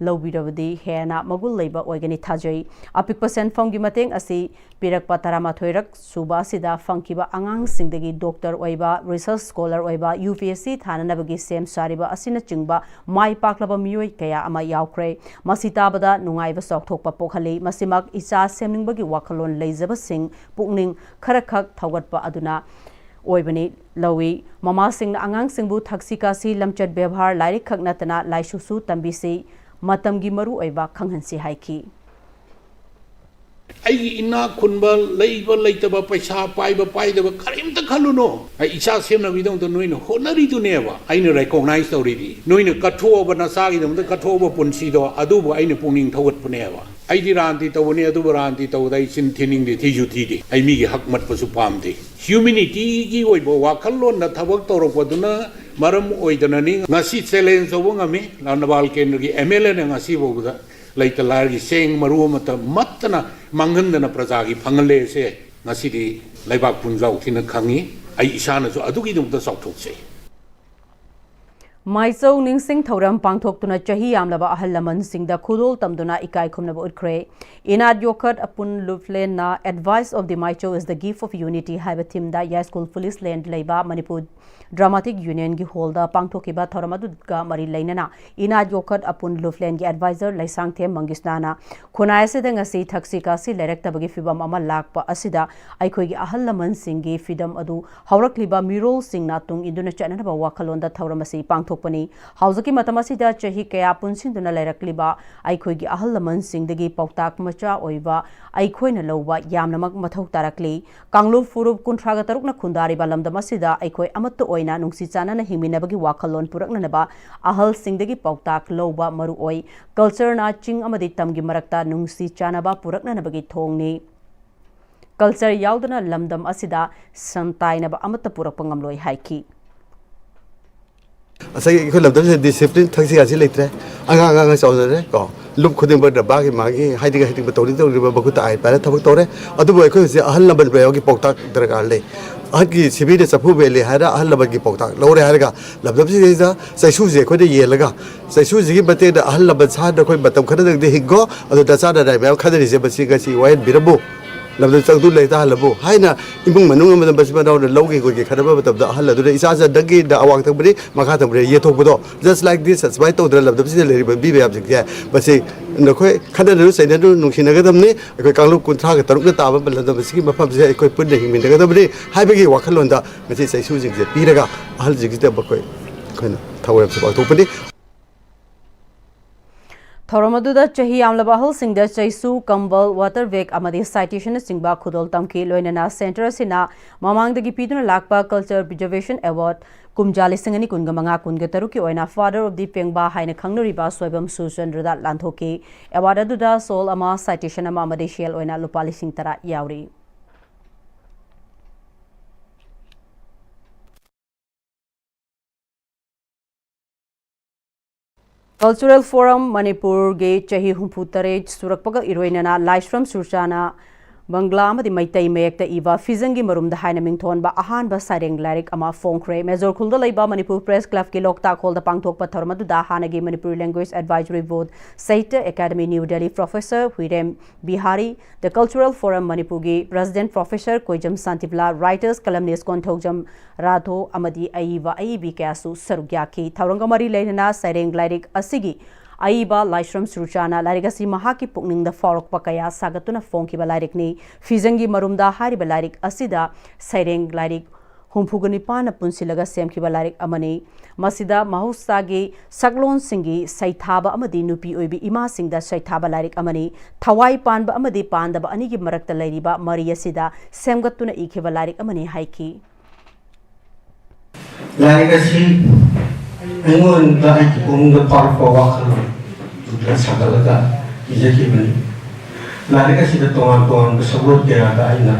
ꯂꯧꯕꯤꯔꯕꯗꯤ ꯍꯦꯟꯅ ꯃꯒꯨꯟ ꯂꯩꯕ ꯑꯣꯏꯒꯅꯤ ꯊꯥꯖꯩ꯫ ꯑꯄꯤꯛꯄ ꯁꯦꯟꯐꯝꯒꯤ ꯃꯇꯦꯡ ꯑꯁꯤ ꯄꯤꯔꯛꯄ ꯇꯔꯥꯃꯥꯊꯣꯏꯔꯛ ꯁꯨꯕ ꯑꯁꯤꯗ ꯐꯪꯈꯤꯕ ꯑꯉꯥꯡꯁꯤꯡꯗꯒꯤ doctor ꯑꯣꯏꯕ, research scholar ꯑꯣꯏꯕ, ꯌꯨ ꯄꯤ ꯑꯦꯁ ꯁꯤ ꯊꯥꯅꯅꯕꯒꯤ ꯁꯦꯝ ꯁꯥꯔꯤꯕ ꯑꯁꯤꯅꯆꯤꯡꯕ ꯃꯥꯏ ꯄꯥꯛꯂꯕ ꯃꯤꯑꯣꯏ ꯀꯌꯥ ꯑꯃ ꯌꯥꯎꯈ꯭ꯔꯦ꯫ ꯃꯁꯤ ꯇꯥꯕꯗ ꯅꯨꯡꯉꯥꯏꯕ ꯆꯥꯎꯊꯣꯛꯄ ꯄꯣꯛꯍꯜꯂꯤ꯫ ꯃꯁꯤꯃꯛ ꯏꯆꯥ ꯁꯦꯝꯅꯤꯡꯕꯒꯤ ꯋꯥꯈꯜꯂꯣꯟ ꯂꯩꯖꯕꯁꯤꯡ ꯄꯨꯛꯅꯤꯡ ꯈꯔꯈꯛ ꯊꯧꯒꯠꯄ ꯑꯗꯨꯅ ꯑꯣꯏꯕꯅꯤ ꯂꯧꯏ꯫ ꯃꯃꯥꯁꯤꯡꯅ ꯑꯉꯥꯡꯁꯤꯡꯕꯨ ꯊꯛꯁꯤ ꯈꯥꯁꯤ, ꯂꯝꯆꯠ ꯕꯦꯕꯥꯔ, ꯂꯥꯏꯔꯤꯛ ꯈꯛ ꯅꯠꯇꯅ ꯂꯥꯏꯁꯨꯁꯨ ꯇꯝꯕꯤꯁꯤ, ꯃꯇꯝꯒꯤ ꯃꯔꯨ ꯑꯣꯏꯕ ꯈꯪꯍꯟꯁꯤ ꯍꯥꯏꯈꯤ꯫ ꯑꯩꯒꯤ ꯏꯅꯥꯛ ꯈꯨꯟꯕ, ꯂꯩꯕ ꯂꯩꯇꯕ, ꯄꯩꯁꯥ ꯄꯥꯏꯕ ꯄꯥꯏꯗꯕ ꯀꯔꯤꯝꯇ ꯈꯜꯂꯨꯅꯣ꯫ ꯑꯩ ꯏꯆꯥ ꯁꯦꯝꯅꯕꯒꯤꯗꯃꯛꯇ ꯅꯣꯏꯅ ꯍꯣꯠꯅꯔꯤꯗꯨꯅꯦꯕ ꯑꯩꯅ recognize ꯇꯧꯔꯤꯗꯤ꯫ ꯅꯣꯏꯅ ꯀꯠꯊꯣꯛꯑꯕ, ꯅꯆꯥꯒꯤꯗꯃꯛꯇ ꯀꯠꯊꯣꯛꯑꯕ ꯄꯨꯟꯁꯤꯗꯣ, ꯑꯗꯨꯕꯨ ꯑꯩꯅ ꯄꯨꯛꯅꯤꯡ ꯊꯧꯒꯠꯄꯅꯦꯕ꯫ ꯑꯩꯗꯤ ꯔꯥꯟꯇꯤ ꯇꯧꯕꯅꯤ, ꯑꯗꯨꯕꯨ ꯔꯥꯟꯇꯤ ꯇꯧꯕꯗ ꯑꯩ ꯆꯤꯟ ꯊꯤꯅꯤꯡꯗꯦ, ꯊꯤꯁꯨ ꯊꯤꯗꯦ꯫ ꯑꯩ ꯃꯤꯒꯤ ꯍꯛ ꯃꯠꯄꯁꯨ ꯄꯥꯝꯗꯦ꯫ Humanityꯒꯤ ꯑꯣꯏꯕ ꯋꯥꯈꯜꯂꯣꯟꯗ ꯊꯕꯛ ꯇꯧꯔꯛꯄꯗꯨꯅ ꯃꯔꯝ ꯑꯣꯏꯗꯅꯅꯤ ꯉꯁꯤ challenge ꯇꯧꯕ ꯉꯝꯃꯤ꯫ ꯂꯥꯜꯅꯕꯥꯜ ꯀꯦꯟꯗ꯭ꯔꯒꯤ ꯑꯦꯝ ꯑꯦꯜ ꯑꯦꯅ ꯉꯁꯤ ꯐꯥꯎꯕꯗ ꯂꯩꯇ ꯂꯥꯏꯔꯒꯤ ꯆꯦꯡ ꯃꯔꯨ ꯑꯃꯠꯇ ꯃꯠꯇꯅ ꯃꯥꯡꯍꯟꯗꯅ ꯄ꯭ꯔꯖꯥꯒꯤ ꯐꯪꯍꯜꯂꯦ꯫ ꯑꯁꯦ ꯉꯁꯤꯗꯤ ꯂꯩꯕꯥꯛ ꯄꯨꯝꯖꯥꯎ ꯊꯤꯅ ꯈꯪꯉꯤ꯫ ꯑꯩ ꯏꯁꯥꯅꯁꯨ ꯑꯗꯨꯒꯤꯗꯃꯛꯇ ꯆꯥꯎꯊꯣꯛꯆꯩ꯫ ꯃꯥꯏꯆꯧ ꯅꯤꯡꯁꯤꯡ ꯊꯧꯔꯝ ꯄꯥꯡꯊꯣꯛꯇꯨꯅ ꯆꯍꯤ ꯌꯥꯝꯂꯕ ꯑꯍꯜ ꯂꯃꯟꯁꯤꯡꯗ ꯈꯨꯗꯣꯜ ꯇꯝꯗꯨꯅ ꯏꯀꯥꯏ ꯈꯨꯝꯅꯕ ꯎꯠꯈ꯭ꯔꯦ꯫ ꯏꯅꯥꯠ ꯌꯣꯛꯈꯠ ꯑꯄꯨꯟ ꯂꯨꯞꯂꯦꯟꯅ Advice of the Maicho is the Gift of Unity ꯍꯥꯏꯕ ꯊꯤꯝꯗ ꯌꯥꯏꯁ꯭ꯀꯨꯜ ꯄꯨꯂꯤꯁ ꯂꯦꯟ ꯂꯩꯕ ꯃꯅꯤꯄꯨꯔ ꯗ꯭ꯔꯥꯃꯥꯇꯤꯛ ꯌꯨꯅꯤꯌꯟꯒꯤ ꯍꯣꯜꯗ ꯄꯥꯡꯊꯣꯛꯈꯤꯕ ꯊꯧꯔꯝ ꯑꯗꯨꯒ ꯃꯔꯤ ꯂꯩꯅꯅ ꯏꯅꯥꯠ ꯌꯣꯛꯈꯠ ꯑꯄꯨꯟ ꯂꯨꯞꯂꯦꯟꯒꯤ ꯑꯦꯗꯚꯥꯏꯖꯔ ꯂꯩꯁꯥꯡꯊꯦꯝ ꯃꯪꯒꯤꯁꯅꯥꯅ ꯈꯨꯟꯅꯥꯏ ꯑꯁꯤꯗ ꯉꯁꯤ ꯊꯛꯁꯤ ꯈꯥꯁꯤ ꯂꯩꯔꯛꯇꯕꯒꯤ ꯐꯤꯕꯝ ꯑꯃ ꯂꯥꯛꯄ ꯑꯁꯤꯗ ꯑꯩꯈꯣꯏꯒꯤ ꯑꯍꯜ ꯂꯃꯟꯁꯤꯡꯒꯤ ꯐꯤꯗꯝ ꯑꯗꯨ ꯍꯧꯔꯛꯂꯤꯕ ꯃꯤꯔꯣꯜꯁꯤꯡꯅ ꯇꯨꯡ ꯏꯟꯗꯨꯅ ꯆꯠꯅꯅꯕ ꯋꯥꯈꯜꯂꯣꯟꯗ ꯊꯧꯔꯝ ꯑꯁꯤ ꯄꯥꯡꯊꯣꯛꯄꯅꯤ꯫ ꯍꯧꯖꯤꯛꯀꯤ ꯃꯇꯝ ꯑꯁꯤꯗ ꯆꯍꯤ ꯀꯌꯥ ꯄꯨꯟꯁꯤꯟꯗꯨꯅ ꯂꯩꯔꯛꯂꯤꯕ ꯑꯩꯈꯣꯏꯒꯤ ꯑꯍꯜ ꯂꯃꯟꯁꯤꯡꯗꯒꯤ ꯄꯥꯎꯇꯥꯛ ꯃꯆꯥ ꯑꯣꯏꯕ ꯑꯩꯈꯣꯏꯅ ꯂꯧꯕ ꯌꯥꯝꯅꯃꯛ ꯃꯊꯧ ꯇꯥꯔꯛꯂꯤ꯫ ꯀꯥꯡꯂꯨꯞ ꯐꯨꯔꯨꯞ ꯀꯨꯟꯊ꯭ꯔꯥꯒ ꯇꯔꯨꯛꯅ ꯈꯨꯟꯗꯥꯔꯤꯕ ꯂꯝꯗꯝ ꯑꯁꯤꯗ ꯑꯩꯈꯣꯏ ꯑꯃꯠꯇ ꯑꯣꯏꯅ ꯅꯨꯡꯁꯤ ꯆꯥꯟꯅꯅ ꯍꯤꯡꯃꯤꯟꯅꯕꯒꯤ ꯋꯥꯈꯜꯂꯣꯟ ꯄꯨꯔꯛꯅꯅꯕ ꯑꯍꯜꯁꯤꯡꯗꯒꯤ ꯄꯥꯎꯇꯥꯛ ꯂꯧꯕ ꯃꯔꯨ ꯑꯣꯏ꯫ ꯀꯜꯆꯔꯅ ꯆꯤꯡ ꯑꯃꯗꯤ ꯇꯝꯒꯤ ꯃꯔꯛꯇ ꯅꯨꯡꯁꯤ ꯆꯥꯟꯅꯕ ꯄꯨꯔꯛꯅꯅꯕꯒꯤ ꯊꯣꯡꯅꯤ꯫ ꯀꯜꯆꯔ ꯌꯥꯎꯗꯅ ꯂꯝꯗꯝ ꯑꯁꯤꯗ ꯁꯟ ꯇꯥꯏꯅꯕ ꯑꯃꯠꯇ ꯄꯨꯔꯛꯄ ꯉꯝꯂꯣꯏ ꯍꯥꯏꯈꯤ꯫ ꯉꯁꯥꯏꯒꯤ ꯑꯩꯈꯣꯏ ꯂꯝꯗꯝꯁꯤꯗ ꯗꯤꯁꯤꯄ꯭ꯂꯤꯟ ꯊꯛꯁꯤ ꯈꯥꯁꯤ ꯂꯩꯇ꯭ꯔꯦ꯫ ꯑꯉꯥꯡ ꯑꯉꯥꯡ ꯆꯥꯎꯅꯔꯦ ꯀꯣ꯫ ꯂꯨꯞ ꯈꯨꯗꯤꯡꯃꯛꯇ ꯃꯥꯒꯤ ꯃꯥꯒꯤ ꯍꯥꯏꯅꯤꯡ ꯍꯥꯏꯅꯤꯡꯕ ꯇꯧꯅꯤꯡ ꯇꯧꯅꯤꯡꯕ ꯃꯈꯨꯠꯇ ꯑꯥꯏꯟ ꯄꯥꯏꯔ ꯊꯕꯛ ꯇꯧꯔꯦ꯫ ꯑꯗꯨꯕꯨ ꯑꯩꯈꯣꯏ ꯍꯧꯖꯤꯛ ꯑꯍꯜ ꯂꯃꯟ ꯃꯌꯥꯝꯒꯤ ꯄꯥꯎꯇꯥꯛ ꯗꯔꯀꯥꯔ ꯂꯩ꯫ ꯑꯍꯜꯒꯤ ꯁꯤꯕꯤꯅ ꯆꯐꯨ ꯃꯦꯜꯂꯤ ꯍꯥꯏꯔ ꯑꯍꯜ ꯂꯃꯟꯒꯤ ꯄꯥꯎꯇꯥꯛ ꯂꯧꯔꯦ ꯍꯥꯏꯔꯒ ꯂꯝꯗꯝꯁꯤꯗꯩꯗ ꯆꯩꯁꯨꯁꯦ ꯑꯩꯈꯣꯏꯅ ꯌꯦꯜꯂꯒ ꯆꯩꯁꯨꯁꯤꯒꯤ ꯃꯇꯦꯡꯗ ꯑꯍꯜ ꯂꯃꯟ ꯁꯥꯗ ꯑꯩꯈꯣꯏ ꯃꯇꯝ ꯈꯔꯗꯪꯗꯤ ꯍꯤꯡꯈꯣ꯫ ꯑꯗꯨ ꯅꯆꯥ ꯅꯅꯥꯏ ꯃꯌꯥꯝ ꯈꯟꯅꯔꯤꯁꯦ ꯃꯁꯤ ꯉꯁꯤ ꯋꯥꯍꯟꯕꯤꯔꯝꯃꯨ꯫ ꯂꯝꯗꯝ ꯆꯪꯗꯨ ꯂꯩꯇꯥꯍꯜꯂꯕꯨ ꯍꯥꯏꯅ ꯏꯃꯨꯡ ꯃꯅꯨꯡ ꯑꯃꯗ ꯃꯆꯤꯟ ꯃꯅꯥꯎꯅ ꯂꯧꯒꯦ ꯈꯣꯠꯀꯦ ꯈꯟꯅꯕ ꯃꯇꯝꯗ ꯑꯍꯜ ꯑꯗꯨꯅ ꯏꯆꯥ ꯆꯟꯗꯪꯒꯤꯗ ꯑꯋꯥꯡ ꯊꯪꯕꯅꯤ ꯃꯈꯥ ꯊꯪꯕꯅꯤ ꯌꯦꯠꯊꯣꯛꯄꯗꯣ꯫ Just like this, ꯑꯁꯨꯃꯥꯏꯅ ꯇꯧꯗꯅ ꯂꯝꯗꯝꯁꯤꯗ ꯂꯩꯔꯤꯕ ꯃꯤ ꯃꯌꯥꯝꯁꯤꯡꯁꯦ ꯃꯁꯤ ꯅꯈꯣꯏ ꯈꯠꯅꯔꯨ ꯆꯩꯅꯔꯨ ꯅꯨꯡꯁꯤꯅꯒꯗꯕꯅꯤ꯫ ꯑꯩꯈꯣꯏ ꯀꯥꯡꯂꯨꯞ ꯀꯨꯟꯊ꯭ꯔꯥꯒ ꯇꯔꯨꯛꯅ ꯇꯥꯕ ꯂꯝꯗꯝ ꯑꯁꯤꯒꯤ ꯃꯐꯝꯁꯤꯗ ꯑꯩꯈꯣꯏ ꯄꯨꯟꯅ ꯍꯤꯡꯃꯤꯟꯅꯒꯗꯕꯅꯤ ꯍꯥꯏꯕꯒꯤ ꯋꯥꯈꯜꯂꯣꯟꯗ ꯉꯁꯤ ꯆꯩꯁꯨꯁꯤꯡꯁꯦ ꯄꯤꯔꯒ ꯑꯍꯜꯁꯤꯡꯁꯤꯗ ꯃꯈꯣꯏ ꯑꯩꯈꯣꯏꯅ ꯊꯧꯔꯝꯁꯤ ꯄꯥꯡꯊꯣꯛꯄꯅꯤ꯫ ꯊꯧꯔꯝ ꯑꯗꯨꯗ ꯆꯍꯤ ꯌꯥꯝꯂꯕ ꯑꯍꯜꯁꯤꯡꯗ ꯆꯩꯁꯨ, ꯀꯝꯕꯜ, ꯋꯥꯇꯔ ꯕꯦꯒ ꯑꯃꯗꯤ ꯁꯥꯏꯇꯦꯁꯟꯅꯆꯤꯡꯕ ꯈꯨꯗꯣꯜ ꯇꯝꯈꯤ꯫ ꯂꯣꯏꯅꯅ ꯁꯦꯟꯇꯔ ꯑꯁꯤꯅ ꯃꯃꯥꯡꯗꯒꯤ ꯄꯤꯗꯨꯅ ꯂꯥꯛꯄ ꯀꯜꯆꯔ ꯄ꯭ꯔꯤꯖꯔꯚꯦꯁꯟ ꯑꯦꯋꯥꯔꯗ ꯀꯨꯝꯖꯥ ꯂꯤꯁꯤꯡ ꯑꯅꯤ ꯀꯨꯟꯒ ꯃꯉꯥ ꯀꯨꯟꯒ ꯇꯔꯨꯛꯀꯤ ꯑꯣꯏꯅ Father of the ꯄꯦꯡꯕꯥ ꯍꯥꯏꯅ ꯈꯪꯅꯔꯤꯕ ꯁꯣꯏꯕꯝ ꯁꯨꯔꯆꯟꯗ꯭ꯔꯗ ꯂꯥꯟꯊꯣꯛꯈꯤ꯫ ꯑꯦꯋꯥꯔꯗ ꯑꯗꯨꯗ ꯁꯣꯜ ꯑꯃ, ꯁꯥꯏꯇꯦꯁꯟ ꯑꯃ ꯑꯃꯗꯤ ꯁꯦꯜ ꯑꯣꯏꯅ ꯂꯨꯄꯥ ꯂꯤꯁꯤꯡ ꯇꯔꯥ ꯌꯥꯎꯔꯤ꯫ ꯀꯜꯆꯔꯦꯜ ꯐꯣꯔꯝ ꯃꯅꯤꯄꯨꯔꯒꯤ ꯆꯍꯤ ꯍꯨꯝꯐꯨ ꯇꯔꯦꯠ ꯁꯨꯔꯛꯄꯒ ꯏꯔꯣꯏꯅꯅ ꯂꯥꯏꯁ꯭ꯔꯝ ꯁꯨꯔꯆꯥꯅ ꯕꯪꯒ꯭ꯂꯥ ꯑꯃꯗꯤ ꯃꯩꯇꯩ ꯃꯌꯦꯛꯇ ꯏꯕ ꯐꯤꯖꯪꯒꯤ ꯃꯔꯨꯝꯗ ꯍꯥꯏꯅ ꯃꯤꯡꯊꯣꯟꯕ ꯑꯍꯥꯟꯕ ꯁꯩꯔꯦꯡ ꯂꯥꯏꯔꯤꯛ ꯑꯃ ꯐꯣꯡꯈ꯭ꯔꯦ꯫ ꯃꯦꯖꯣꯔ ꯈꯨꯜꯗ ꯂꯩꯕ ꯃꯅꯤꯄꯨꯔ ꯄ꯭ꯔꯦꯁ ꯀ꯭ꯂꯕꯀꯤ ꯂꯣꯛꯇꯥꯛ ꯍꯣꯜꯗ ꯄꯥꯡꯊꯣꯛꯄ ꯊꯧꯔꯝ ꯑꯗꯨꯗ ꯍꯥꯟꯅꯒꯤ Manipuri language advisory board, Sahitya academy, new Delhi, professor Huirem Bihari, the cultural forum ꯃꯅꯤꯄꯨꯔꯒꯤ president professor Koijam Shantibala, writers ꯀꯂꯝꯅꯤꯁ ꯀꯣꯟꯊꯧꯖꯝ ꯔꯥꯊꯣ ꯑꯃꯗꯤ ꯑꯏꯕ ꯑꯏꯕꯤ ꯀꯌꯥꯁꯨ ꯁꯔꯨꯛ ꯌꯥꯈꯤ꯫ ꯊꯧꯔꯝꯒ ꯃꯔꯤ ꯂꯩꯅꯅ ꯁꯩꯔꯦꯡ ꯂꯥꯏꯔꯤꯛ ꯑꯁꯤꯒꯤ ꯑꯏꯕ ꯂꯥꯏꯁ꯭ꯔꯝ ꯁꯨꯔꯆꯥꯅ ꯂꯥꯏꯔꯤꯛ ꯑꯁꯤ ꯃꯍꯥꯛꯀꯤ ꯄꯨꯛꯅꯤꯡꯗ ꯐꯥꯎꯔꯛꯄ ꯀꯌꯥ ꯁꯥꯒꯠꯇꯨꯅ ꯐꯣꯡꯈꯤꯕ ꯂꯥꯏꯔꯤꯛꯅꯤ꯫ ꯐꯤꯖꯪꯒꯤ ꯃꯔꯨꯝꯗ ꯍꯥꯏꯔꯤꯕ ꯂꯥꯏꯔꯤꯛ ꯑꯁꯤꯗ ꯁꯩꯔꯦꯡ ꯂꯥꯏꯔꯤꯛ ꯍꯨꯝꯐꯨꯒ ꯅꯤꯄꯥꯟꯅ ꯄꯨꯟꯁꯤꯜꯂꯒ ꯁꯦꯝꯈꯤꯕ ꯂꯥꯏꯔꯤꯛ ꯑꯃꯅꯤ꯫ ꯃꯁꯤꯗ ꯃꯍꯧꯁꯥꯒꯤ ꯁꯛꯂꯣꯟꯁꯤꯡꯒꯤ ꯁꯩꯊꯥꯕ ꯑꯃꯗꯤ ꯅꯨꯄꯤ ꯑꯣꯏꯕꯤ ꯏꯃꯥꯁꯤꯡꯗ ꯁꯩꯊꯥꯕ ꯂꯥꯏꯔꯤꯛ ꯑꯃꯅꯤ꯫ ꯊꯋꯥꯏ ꯄꯥꯟꯕ ꯑꯃꯗꯤ ꯄꯥꯟꯗꯕ ꯑꯅꯤꯒꯤ ꯃꯔꯛꯇ ꯂꯩꯔꯤꯕ ꯃꯔꯤ ꯑꯁꯤꯗ ꯁꯦꯝꯒꯠꯇꯨꯅ ꯏꯈꯤꯕ ꯂꯥꯏꯔꯤꯛ ꯑꯃꯅꯤ ꯍꯥꯏꯈꯤ꯫ ꯂꯥꯏꯔꯤꯛ ꯑꯁꯤ ꯑꯩꯉꯣꯟꯗ ꯑꯩꯒꯤ ꯄꯨꯛꯅꯤꯡꯗ ꯐꯥꯎꯔꯛꯄ ꯋꯥꯈꯜꯂꯣꯟꯗꯨꯗ ꯁꯥꯒꯠꯂꯒ ꯏꯖꯈꯤꯕꯅꯤ꯫ ꯂꯥꯏꯔꯤꯛ ꯑꯁꯤꯗ ꯇꯣꯉꯥꯟ ꯇꯣꯉꯥꯟꯕ ꯁꯛꯂꯣꯟ ꯀꯌꯥꯗ ꯑꯩꯅ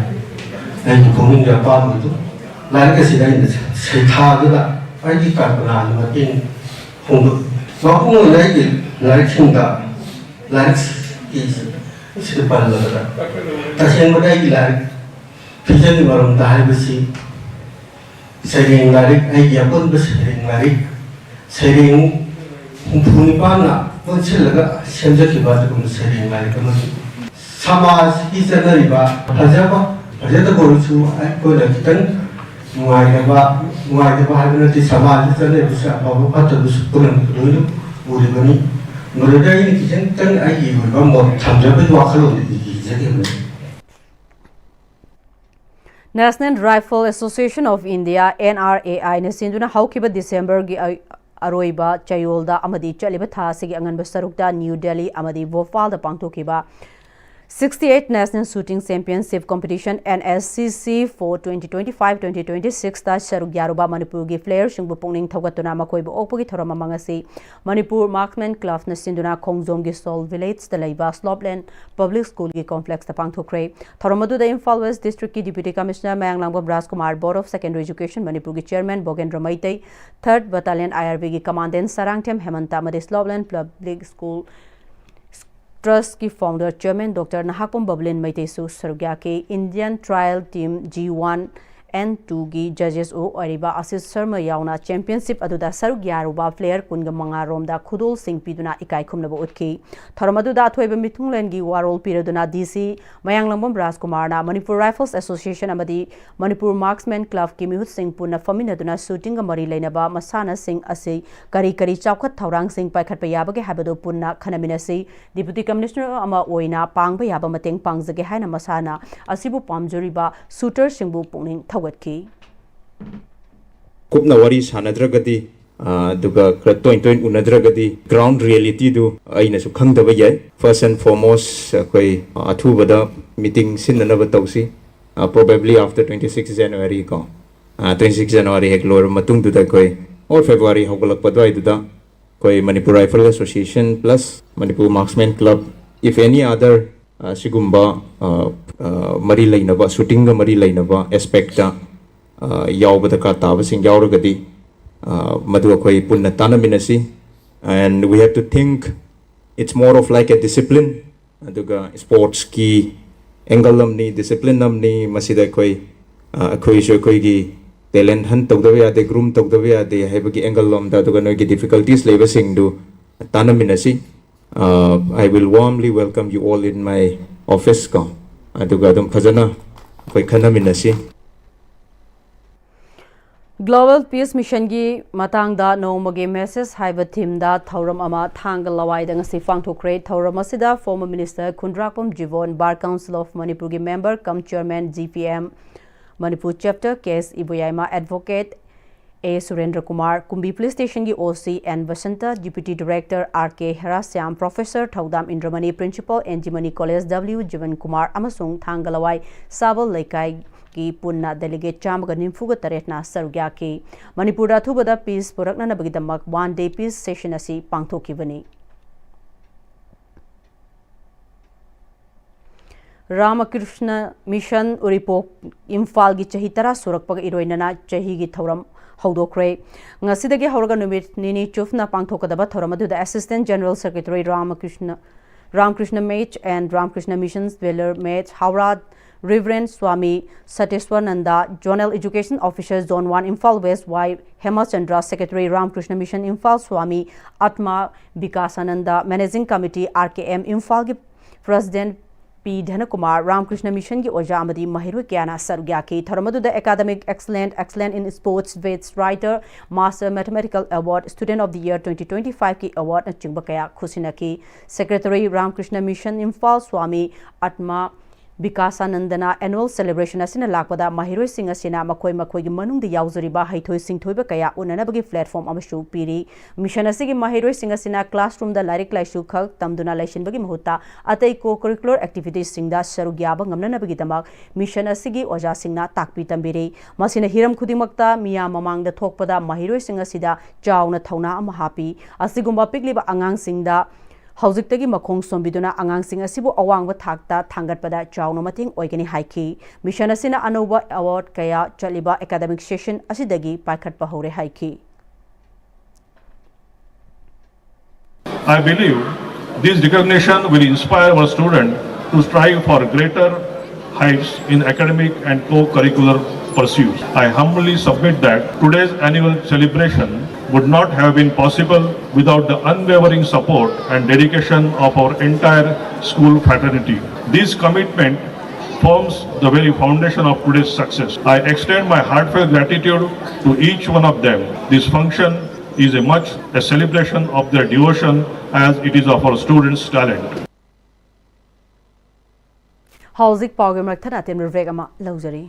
ꯑꯩꯒꯤ ꯄꯨꯛꯅꯤꯡꯒꯤ ꯑꯄꯥꯝꯕꯗꯨ ꯂꯥꯏꯔꯤꯛ ꯑꯁꯤꯗ ꯑꯩꯅ ꯁꯩꯊꯥꯗꯨꯅ ꯑꯩꯒꯤ ꯀꯜꯄꯅꯥꯒꯤ ꯃꯇꯦꯡ ꯐꯣꯡꯗꯣꯛꯏ꯫ ꯃꯄꯨꯡ ꯑꯣꯏꯅ ꯑꯩꯒꯤ ꯂꯥꯏꯔꯤꯛꯁꯤꯡꯗ, ꯂꯥꯏꯔꯤꯛꯀꯤ ꯁꯤꯗ ꯄꯜꯂꯕꯗ, ꯇꯁꯦꯡꯕꯗ ꯑꯩꯒꯤ ꯂꯥꯏꯔꯤꯛ ꯐꯤꯖꯪꯒꯤ ꯃꯔꯨꯝꯗ ꯍꯥꯏꯕꯁꯤ ꯁꯩꯔꯦꯡ ꯂꯥꯏꯔꯤꯛ, ꯑꯩꯒꯤ ꯑꯄꯨꯟꯕ ꯁꯩꯔꯦꯡ ꯂꯥꯏꯔꯤꯛ, ꯁꯩꯔꯦꯡ ꯍꯨꯝꯐꯨ ꯅꯤꯄꯥꯟꯅ ꯄꯨꯟꯁꯤꯜꯂꯒ ꯁꯦꯝꯖꯈꯤꯕ ꯑꯗꯨꯒꯨꯝꯕ ꯁꯩꯔꯦꯡ ꯂꯥꯏꯔꯤꯛ ꯑꯃꯅꯤ꯫ ꯁꯃꯥꯖꯀꯤ ꯆꯠꯅꯔꯤꯕ ꯐꯖꯕ, ꯐꯖꯗꯕ ꯑꯣꯏꯔꯁꯨ ꯑꯩꯈꯣꯏꯅ ꯈꯤꯇꯪ ꯅꯨꯡꯉꯥꯏꯇꯕ, ꯅꯨꯡꯉꯥꯏꯇꯕ ꯍꯥꯏꯕ ꯅꯠꯇꯦ, ꯁꯃꯥꯖꯀꯤ ꯆꯠꯅꯔꯤꯕꯁꯦ ꯑꯐꯕ ꯐꯠꯇꯕꯁꯨ ꯄꯨꯝꯅꯃꯛ ꯂꯣꯏꯅ ꯎꯔꯤꯕꯅꯤ꯫ ꯃꯗꯨꯗ ꯑꯩꯅ ꯈꯤꯇꯪ ꯑꯩꯒꯤ ꯑꯣꯏꯕ ꯃꯣꯠ ꯊꯝꯖꯕꯒꯤ ꯋꯥꯈꯜꯂꯣꯟꯗꯨ ꯏꯖꯈꯤꯕꯅꯤ꯫ National Rifle Association of India, N R A I ꯅ ꯁꯤꯟꯗꯨꯅ ꯍꯧꯈꯤꯕ ꯗꯤꯁꯦꯝꯕꯔꯒꯤ ꯑ-, ꯑꯔꯣꯏꯕ ꯆꯌꯣꯜꯗ ꯑꯃꯗꯤ ꯆꯠꯂꯤꯕ ꯊꯥ ꯑꯁꯤꯒꯤ ꯑꯉꯟꯕ ꯁꯔꯨꯛꯇ ꯅ꯭ꯌꯨ ꯗꯦꯜꯂꯤ ꯑꯃꯗꯤ ꯚꯣꯄꯥꯜꯗ ꯄꯥꯡꯊꯣꯛꯈꯤꯕ sixty-eight National Shooting Championship Competition, N S C C for twenty twenty-five twenty twenty-six ꯇ ꯁꯔꯨꯛ ꯌꯥꯔꯨꯕ ꯃꯅꯤꯄꯨꯔꯒꯤ ꯄ꯭ꯂꯦꯌꯔꯁꯤꯡꯕꯨ ꯄꯨꯛꯅꯤꯡ ꯊꯧꯒꯠꯇꯨꯅ ꯃꯈꯣꯏꯕꯨ ꯑꯣꯛꯄꯒꯤ ꯊꯧꯔꯝ ꯑꯃ ꯉꯁꯤ ꯃꯅꯤꯄꯨꯔ ꯃꯥꯔꯛꯁꯃꯦꯟ ꯀ꯭ꯂꯕꯅ ꯁꯤꯟꯗꯨꯅ ꯈꯣꯡꯖꯣꯝꯒꯤ ꯁꯣꯜ ꯚꯤꯂꯦꯖꯇ ꯂꯩꯕ ꯁ꯭ꯂꯣꯞꯂꯦꯟ ꯄꯕ꯭ꯂꯤꯛ ꯁ꯭ꯀꯨꯜꯒꯤ ꯀꯣꯝꯄ꯭ꯂꯦꯛꯁꯇ ꯄꯥꯡꯊꯣꯛꯈ꯭ꯔꯦ꯫ ꯊꯧꯔꯝ ꯑꯗꯨꯗ ꯏꯝꯐꯥꯜ ꯋꯦꯁ ꯗꯤꯁꯇ꯭ꯔꯤꯛꯀꯤ deputy commissioner Mayanglambam Rajkumar, Board of Secondary Education ꯃꯅꯤꯄꯨꯔꯒꯤ chairman Bogendra Meitei, Third Battalion I R B ꯒꯤ ꯀꯃꯥꯟꯗꯦꯟ ꯁꯔꯥꯡꯊꯦꯝ ꯍꯦꯃꯟꯇ ꯑꯃꯗꯤ ꯁ꯭ꯂꯣꯞꯂꯦꯟ ꯄꯕ꯭ꯂꯤꯛ ꯁ꯭ꯀꯨꯜ Trustꯀꯤ founder chairman Doctor Nahakpam Bablin ꯃꯩꯇꯩꯁꯨ ꯁꯔꯨꯛ ꯌꯥꯈꯤ꯫ Indian trial team G one and twoꯒꯤ judges ꯑꯣꯏꯔꯤꯕ ꯑꯁꯤꯁ ꯁꯔꯃ ꯌꯥꯎꯅ championship ꯑꯗꯨꯗ ꯁꯔꯨꯛ ꯌꯥꯔꯨꯕ player ꯀꯨꯟꯒ ꯃꯉꯥ ꯔꯣꯝꯗ ꯈꯨꯗꯣꯜꯁꯤꯡ ꯄꯤꯗꯨꯅ ꯏꯀꯥꯏ ꯈꯨꯝꯅꯕ ꯎꯠꯈꯤ꯫ ꯊꯧꯔꯝ ꯑꯗꯨꯗ ꯑꯊꯣꯏꯕ ꯃꯤꯊꯨꯡꯂꯦꯟꯒꯤ ꯋꯥꯔꯣꯜ ꯄꯤꯔꯗꯨꯅ DC ꯃꯌꯥꯡꯂꯪꯕꯝ ꯔꯥꯖꯀꯨꯃꯥꯔꯅ Manipur Rifles Association ꯑꯃꯗꯤ Manipur Marksmen Clubꯀꯤ ꯃꯤꯍꯨꯠꯁꯤꯡ ꯄꯨꯟꯅ ꯐꯝꯃꯤꯟꯅꯗꯨꯅ shootingꯒ ꯃꯔꯤ ꯂꯩꯅꯕ ꯃꯁꯥꯟꯅꯁꯤꯡ ꯑꯁꯤ ꯀꯔꯤ ꯀꯔꯤ ꯆꯥꯎꯈꯠ ꯊꯧꯔꯥꯡꯁꯤꯡ ꯄꯥꯏꯈꯠꯄ ꯌꯥꯕꯒꯦ ꯍꯥꯏꯕꯗꯨ ꯄꯨꯟꯅ ꯈꯟꯅꯃꯤꯟꯅꯁꯤ꯫ Deputy Commissioner ꯑꯃ ꯑꯣꯏꯅ ꯄꯥꯡꯕ ꯌꯥꯕ ꯃꯇꯦꯡ ꯄꯥꯡꯖꯒꯦ ꯍꯥꯏꯅ ꯃꯁꯥꯟꯅ ꯑꯁꯤꯕꯨ ꯄꯥꯝꯖꯔꯤꯕ shooterꯁꯤꯡꯕꯨ ꯄꯨꯛꯅꯤꯡ ꯊꯧꯒꯠꯈꯤ꯫ ꯀꯨꯞꯅ ꯋꯥꯔꯤ ꯁꯥꯟꯅꯗ꯭ꯔꯒꯗꯤ, ꯑ, ꯑꯗꯨꯒ ꯈꯔ ꯇꯣꯏ ꯇꯣꯏꯅ ꯎꯅꯗ꯭ꯔꯒꯗꯤ ground realityꯗꯨ ꯑꯩꯅꯁꯨ ꯈꯪꯗꯕ ꯌꯥꯏ꯫ First and foremost, ꯑꯩꯈꯣꯏ ꯑꯊꯨꯕꯗ meeting ꯁꯤꯟꯅꯅꯕ ꯇꯧꯁꯤ꯫ ꯑ, probably after twenty six January ꯀꯣ, ꯑ, twenty six January ꯍꯦꯛ ꯂꯣꯏꯔꯕ ꯃꯇꯨꯡꯗꯨꯗ ꯑꯩꯈꯣꯏ, or February ꯍꯧꯒꯠꯂꯛꯄ ꯑꯗꯨꯋꯥꯏꯗꯨꯗ ꯑꯩꯈꯣꯏ Manipur Rifle Association plus Manipur Marksmen Club, if any other, ꯑ, ꯁꯤꯒꯨꯝꯕ, ꯑ, ꯑ, ꯃꯔꯤ ꯂꯩꯅꯕ, shootingꯒ ꯃꯔꯤ ꯂꯩꯅꯕ aspectꯇ, ꯑ, ꯌꯥꯎꯕ ꯗꯔꯀꯥꯔ ꯇꯥꯕꯁꯤꯡ ꯌꯥꯎꯔꯒꯗꯤ, ꯑ, ꯃꯗꯨ ꯑꯩꯈꯣꯏ ꯄꯨꯟꯅ ꯇꯥꯟꯅꯃꯤꯟꯅꯁꯤ꯫ And we have to think it's more of like a discipline. ꯑꯗꯨꯒ sportsꯀꯤ angle ꯑꯃꯅꯤ, discipline ꯑꯃꯅꯤ꯫ ꯃꯁꯤꯗ ꯑꯩꯈꯣꯏ, ꯑ, ꯑꯩꯈꯣꯏꯁꯨ ꯑꯩꯈꯣꯏꯒꯤ talent hunt ꯇꯧꯗꯕ ꯌꯥꯗꯦ, groom ꯇꯧꯗꯕ ꯌꯥꯗꯦ ꯍꯥꯏꯕꯒꯤ angle ꯑꯃꯗ, ꯑꯗꯨꯒ ꯅꯣꯏꯒꯤ difficulties ꯂꯩꯕꯁꯤꯡꯗꯨ ꯇꯥꯟꯅꯃꯤꯟꯅꯁꯤ꯫ ꯑ, I will warmly welcome you all in my office ꯀꯣ, ꯑꯗꯨꯒ ꯑꯗꯨꯝ ꯐꯖꯅ ꯑꯩꯈꯣꯏ ꯈꯟꯅꯃꯤꯟꯅꯁꯤ꯫ Global Peace Missionꯒꯤ ꯃꯇꯥꯡꯗ ꯅꯣꯡꯃꯒꯤ message ꯍꯥꯏꯕ themeꯗ ꯊꯧꯔꯝ ꯑꯃ ꯊꯥꯡꯒ ꯂꯋꯥꯏꯗ ꯉꯁꯤ ꯄꯥꯡꯊꯣꯛꯈ꯭ꯔꯦ꯫ ꯊꯧꯔꯝ ꯑꯁꯤꯗ former minister Khundrakpam ꯖꯤꯕꯣꯟ, Bar Council of ꯃꯅꯤꯄꯨꯔꯒꯤ member cum chairman, GPM Manipur chapter, K S Iboyaima, advocate A ꯁꯨꯔꯦꯟꯗ꯭ꯔ Kumar, ꯀꯨꯝꯕꯤ police stationꯒꯤ OC N Basanta, deputy director R K Herashyam, professor Thoudam Indramani, principal N G Mani College W Jiban Kumar ꯑꯃꯁꯨꯡ ꯊꯥꯡꯒ ꯂꯋꯥꯏ ꯁꯥꯕꯜ ꯂꯩꯀꯥꯏꯒꯤ ꯄꯨꯟꯅ delegate ꯆꯥꯝꯃꯒ ꯅꯤꯐꯨꯒ ꯇꯔꯦꯠꯅ ꯁꯔꯨꯛ ꯌꯥꯈꯤ꯫ ꯃꯅꯤꯄꯨꯔꯗ ꯑꯊꯨꯕꯗ peace ꯄꯨꯔꯛꯅꯅꯕꯒꯤꯗꯃꯛ one day peace session ꯑꯁꯤ ꯄꯥꯡꯊꯣꯛꯈꯤꯕꯅꯤ꯫ ꯔꯥꯃꯀ꯭ꯔꯤꯁꯅ ꯃꯤꯁꯟ ꯎꯔꯤꯄꯣꯛ ꯏꯝꯐꯥꯜꯒꯤ ꯆꯍꯤ ꯇꯔꯥ ꯁꯨꯔꯛꯄꯒ ꯏꯔꯣꯏꯅꯅ ꯆꯍꯤꯒꯤ ꯊꯧꯔꯝ ꯍꯧꯗꯣꯛꯈ꯭ꯔꯦ꯫ ꯉꯁꯤꯗꯒꯤ ꯍꯧꯔꯒ ꯅꯨꯃꯤꯠ ꯅꯤꯅꯤ ꯆꯨꯞꯅ ꯄꯥꯡꯊꯣꯛꯀꯗꯕ ꯊꯧꯔꯝ ꯑꯗꯨꯗ Assistant General Secretary ꯔꯥꯃꯀ꯭ꯔꯤꯁꯅ Ramakrishna Mech and Ramakrishna Missions Velar Mech, Howrah, Reverend Swami Sateswananda, Zonal Education Officer, Zone one, Imphal West, Y Hemachandra, Secretary, Ramakrishna Mission Imphal, Swami Atma Bikasananda, Managing Committee, R K M, Imphal ꯒꯤ President, P Dhanakumar, Ramakrishna Mission ꯒꯤ ꯑꯣꯖꯥ ꯑꯃꯗꯤ ꯃꯍꯩꯔꯣꯏ ꯀꯌꯥꯅ ꯁꯔꯨꯛ ꯌꯥꯈꯤ꯫ ꯊꯧꯔꯝ ꯑꯗꯨꯗ Academic Excellent, Excellent in Sports, Best Writer, Master Mathematical Award, Student of the Year twenty twenty-five ꯀꯤ award ꯅꯆꯤꯡꯕ ꯀꯌꯥ ꯈꯨꯠꯁꯤꯟꯅꯈꯤ꯫ Secretary, Ramakrishna Mission Imphal, Swami Atma Bikasanandana annual celebration ꯑꯁꯤꯅ ꯂꯥꯛꯄꯗ ꯃꯍꯩꯔꯣꯏꯁꯤꯡ ꯑꯁꯤꯅ ꯃꯈꯣꯏ ꯃꯈꯣꯏꯒꯤ ꯃꯅꯨꯡꯗ ꯌꯥꯎꯖꯔꯤꯕ ꯍꯩꯊꯣꯏ ꯁꯤꯡꯊꯣꯏꯕ ꯀꯌꯥ ꯎꯅꯅꯕꯒꯤ platform ꯑꯃꯁꯨ ꯄꯤꯔꯤ꯫ Mission ꯑꯁꯤꯒꯤ ꯃꯍꯩꯔꯣꯏꯁꯤꯡ ꯑꯁꯤꯅ classroom ꯗ ꯂꯥꯏꯔꯤꯛ ꯂꯥꯏꯁꯨ ꯈꯛ ꯇꯝꯗꯨꯅ ꯂꯩꯁꯤꯟꯕꯒꯤ ꯃꯍꯨꯠꯇ ꯑꯇꯩ co-curricular activities ꯁꯤꯡꯗ ꯁꯔꯨꯛ ꯌꯥꯕ ꯉꯝꯅꯅꯕꯒꯤꯗꯃꯛ mission ꯑꯁꯤꯒꯤ ꯑꯣꯖꯥꯁꯤꯡꯅ ꯇꯥꯛꯄꯤ ꯇꯝꯕꯤꯔꯤ꯫ ꯃꯁꯤꯅ ꯍꯤꯔꯝ ꯈꯨꯗꯤꯡꯃꯛꯇ ꯃꯤꯌꯥꯝ ꯃꯃꯥꯡꯗ ꯊꯣꯛꯄꯗ ꯃꯍꯩꯔꯣꯏꯁꯤꯡ ꯑꯁꯤꯗ ꯆꯥꯎꯅ ꯊꯧꯅꯥ ꯑꯃ ꯍꯥꯞꯄꯤ꯫ ꯑꯁꯤꯒꯨꯝꯕ ꯄꯤꯛꯂꯤꯕ ꯑꯉꯥꯡꯁꯤꯡꯗ ꯍꯧꯖꯤꯛꯇꯒꯤ ꯃꯈꯣꯡ ꯁꯣꯝꯕꯤꯗꯨꯅ ꯑꯉꯥꯡꯁꯤꯡ ꯑꯁꯤꯕꯨ ꯑꯋꯥꯡꯕ ꯊꯥꯛꯇ ꯊꯥꯡꯒꯠꯄꯗ ꯆꯥꯎꯅ ꯃꯇꯦꯡ ꯑꯣꯏꯒꯅꯤ ꯍꯥꯏꯈꯤ꯫ Mission ꯑꯁꯤꯅ ꯑꯅꯧꯕ award ꯀꯌꯥ ꯆꯠꯂꯤꯕ academic session ꯑꯁꯤꯗꯒꯤ ꯄꯥꯏꯈꯠꯄ ꯍꯧꯔꯦ ꯍꯥꯏꯈꯤ꯫ I believe this recognition will inspire our students to strive for greater heights in academic and co-curricular pursuits. I humbly submit that today's annual celebration would not have been possible without the unwavering support and dedication of our entire school fraternity. This commitment forms the very foundation of today's success. I extend my heartfelt gratitude to each one of them. This function is a much a celebration of their devotion as it is of our students' talent. ꯍꯧꯖꯤꯛ ꯄꯥꯎꯒꯤ ꯃꯔꯛ ꯊꯠꯅ ꯑꯇꯦꯟꯕ break ꯑꯃ ꯂꯧꯖꯔꯤ꯫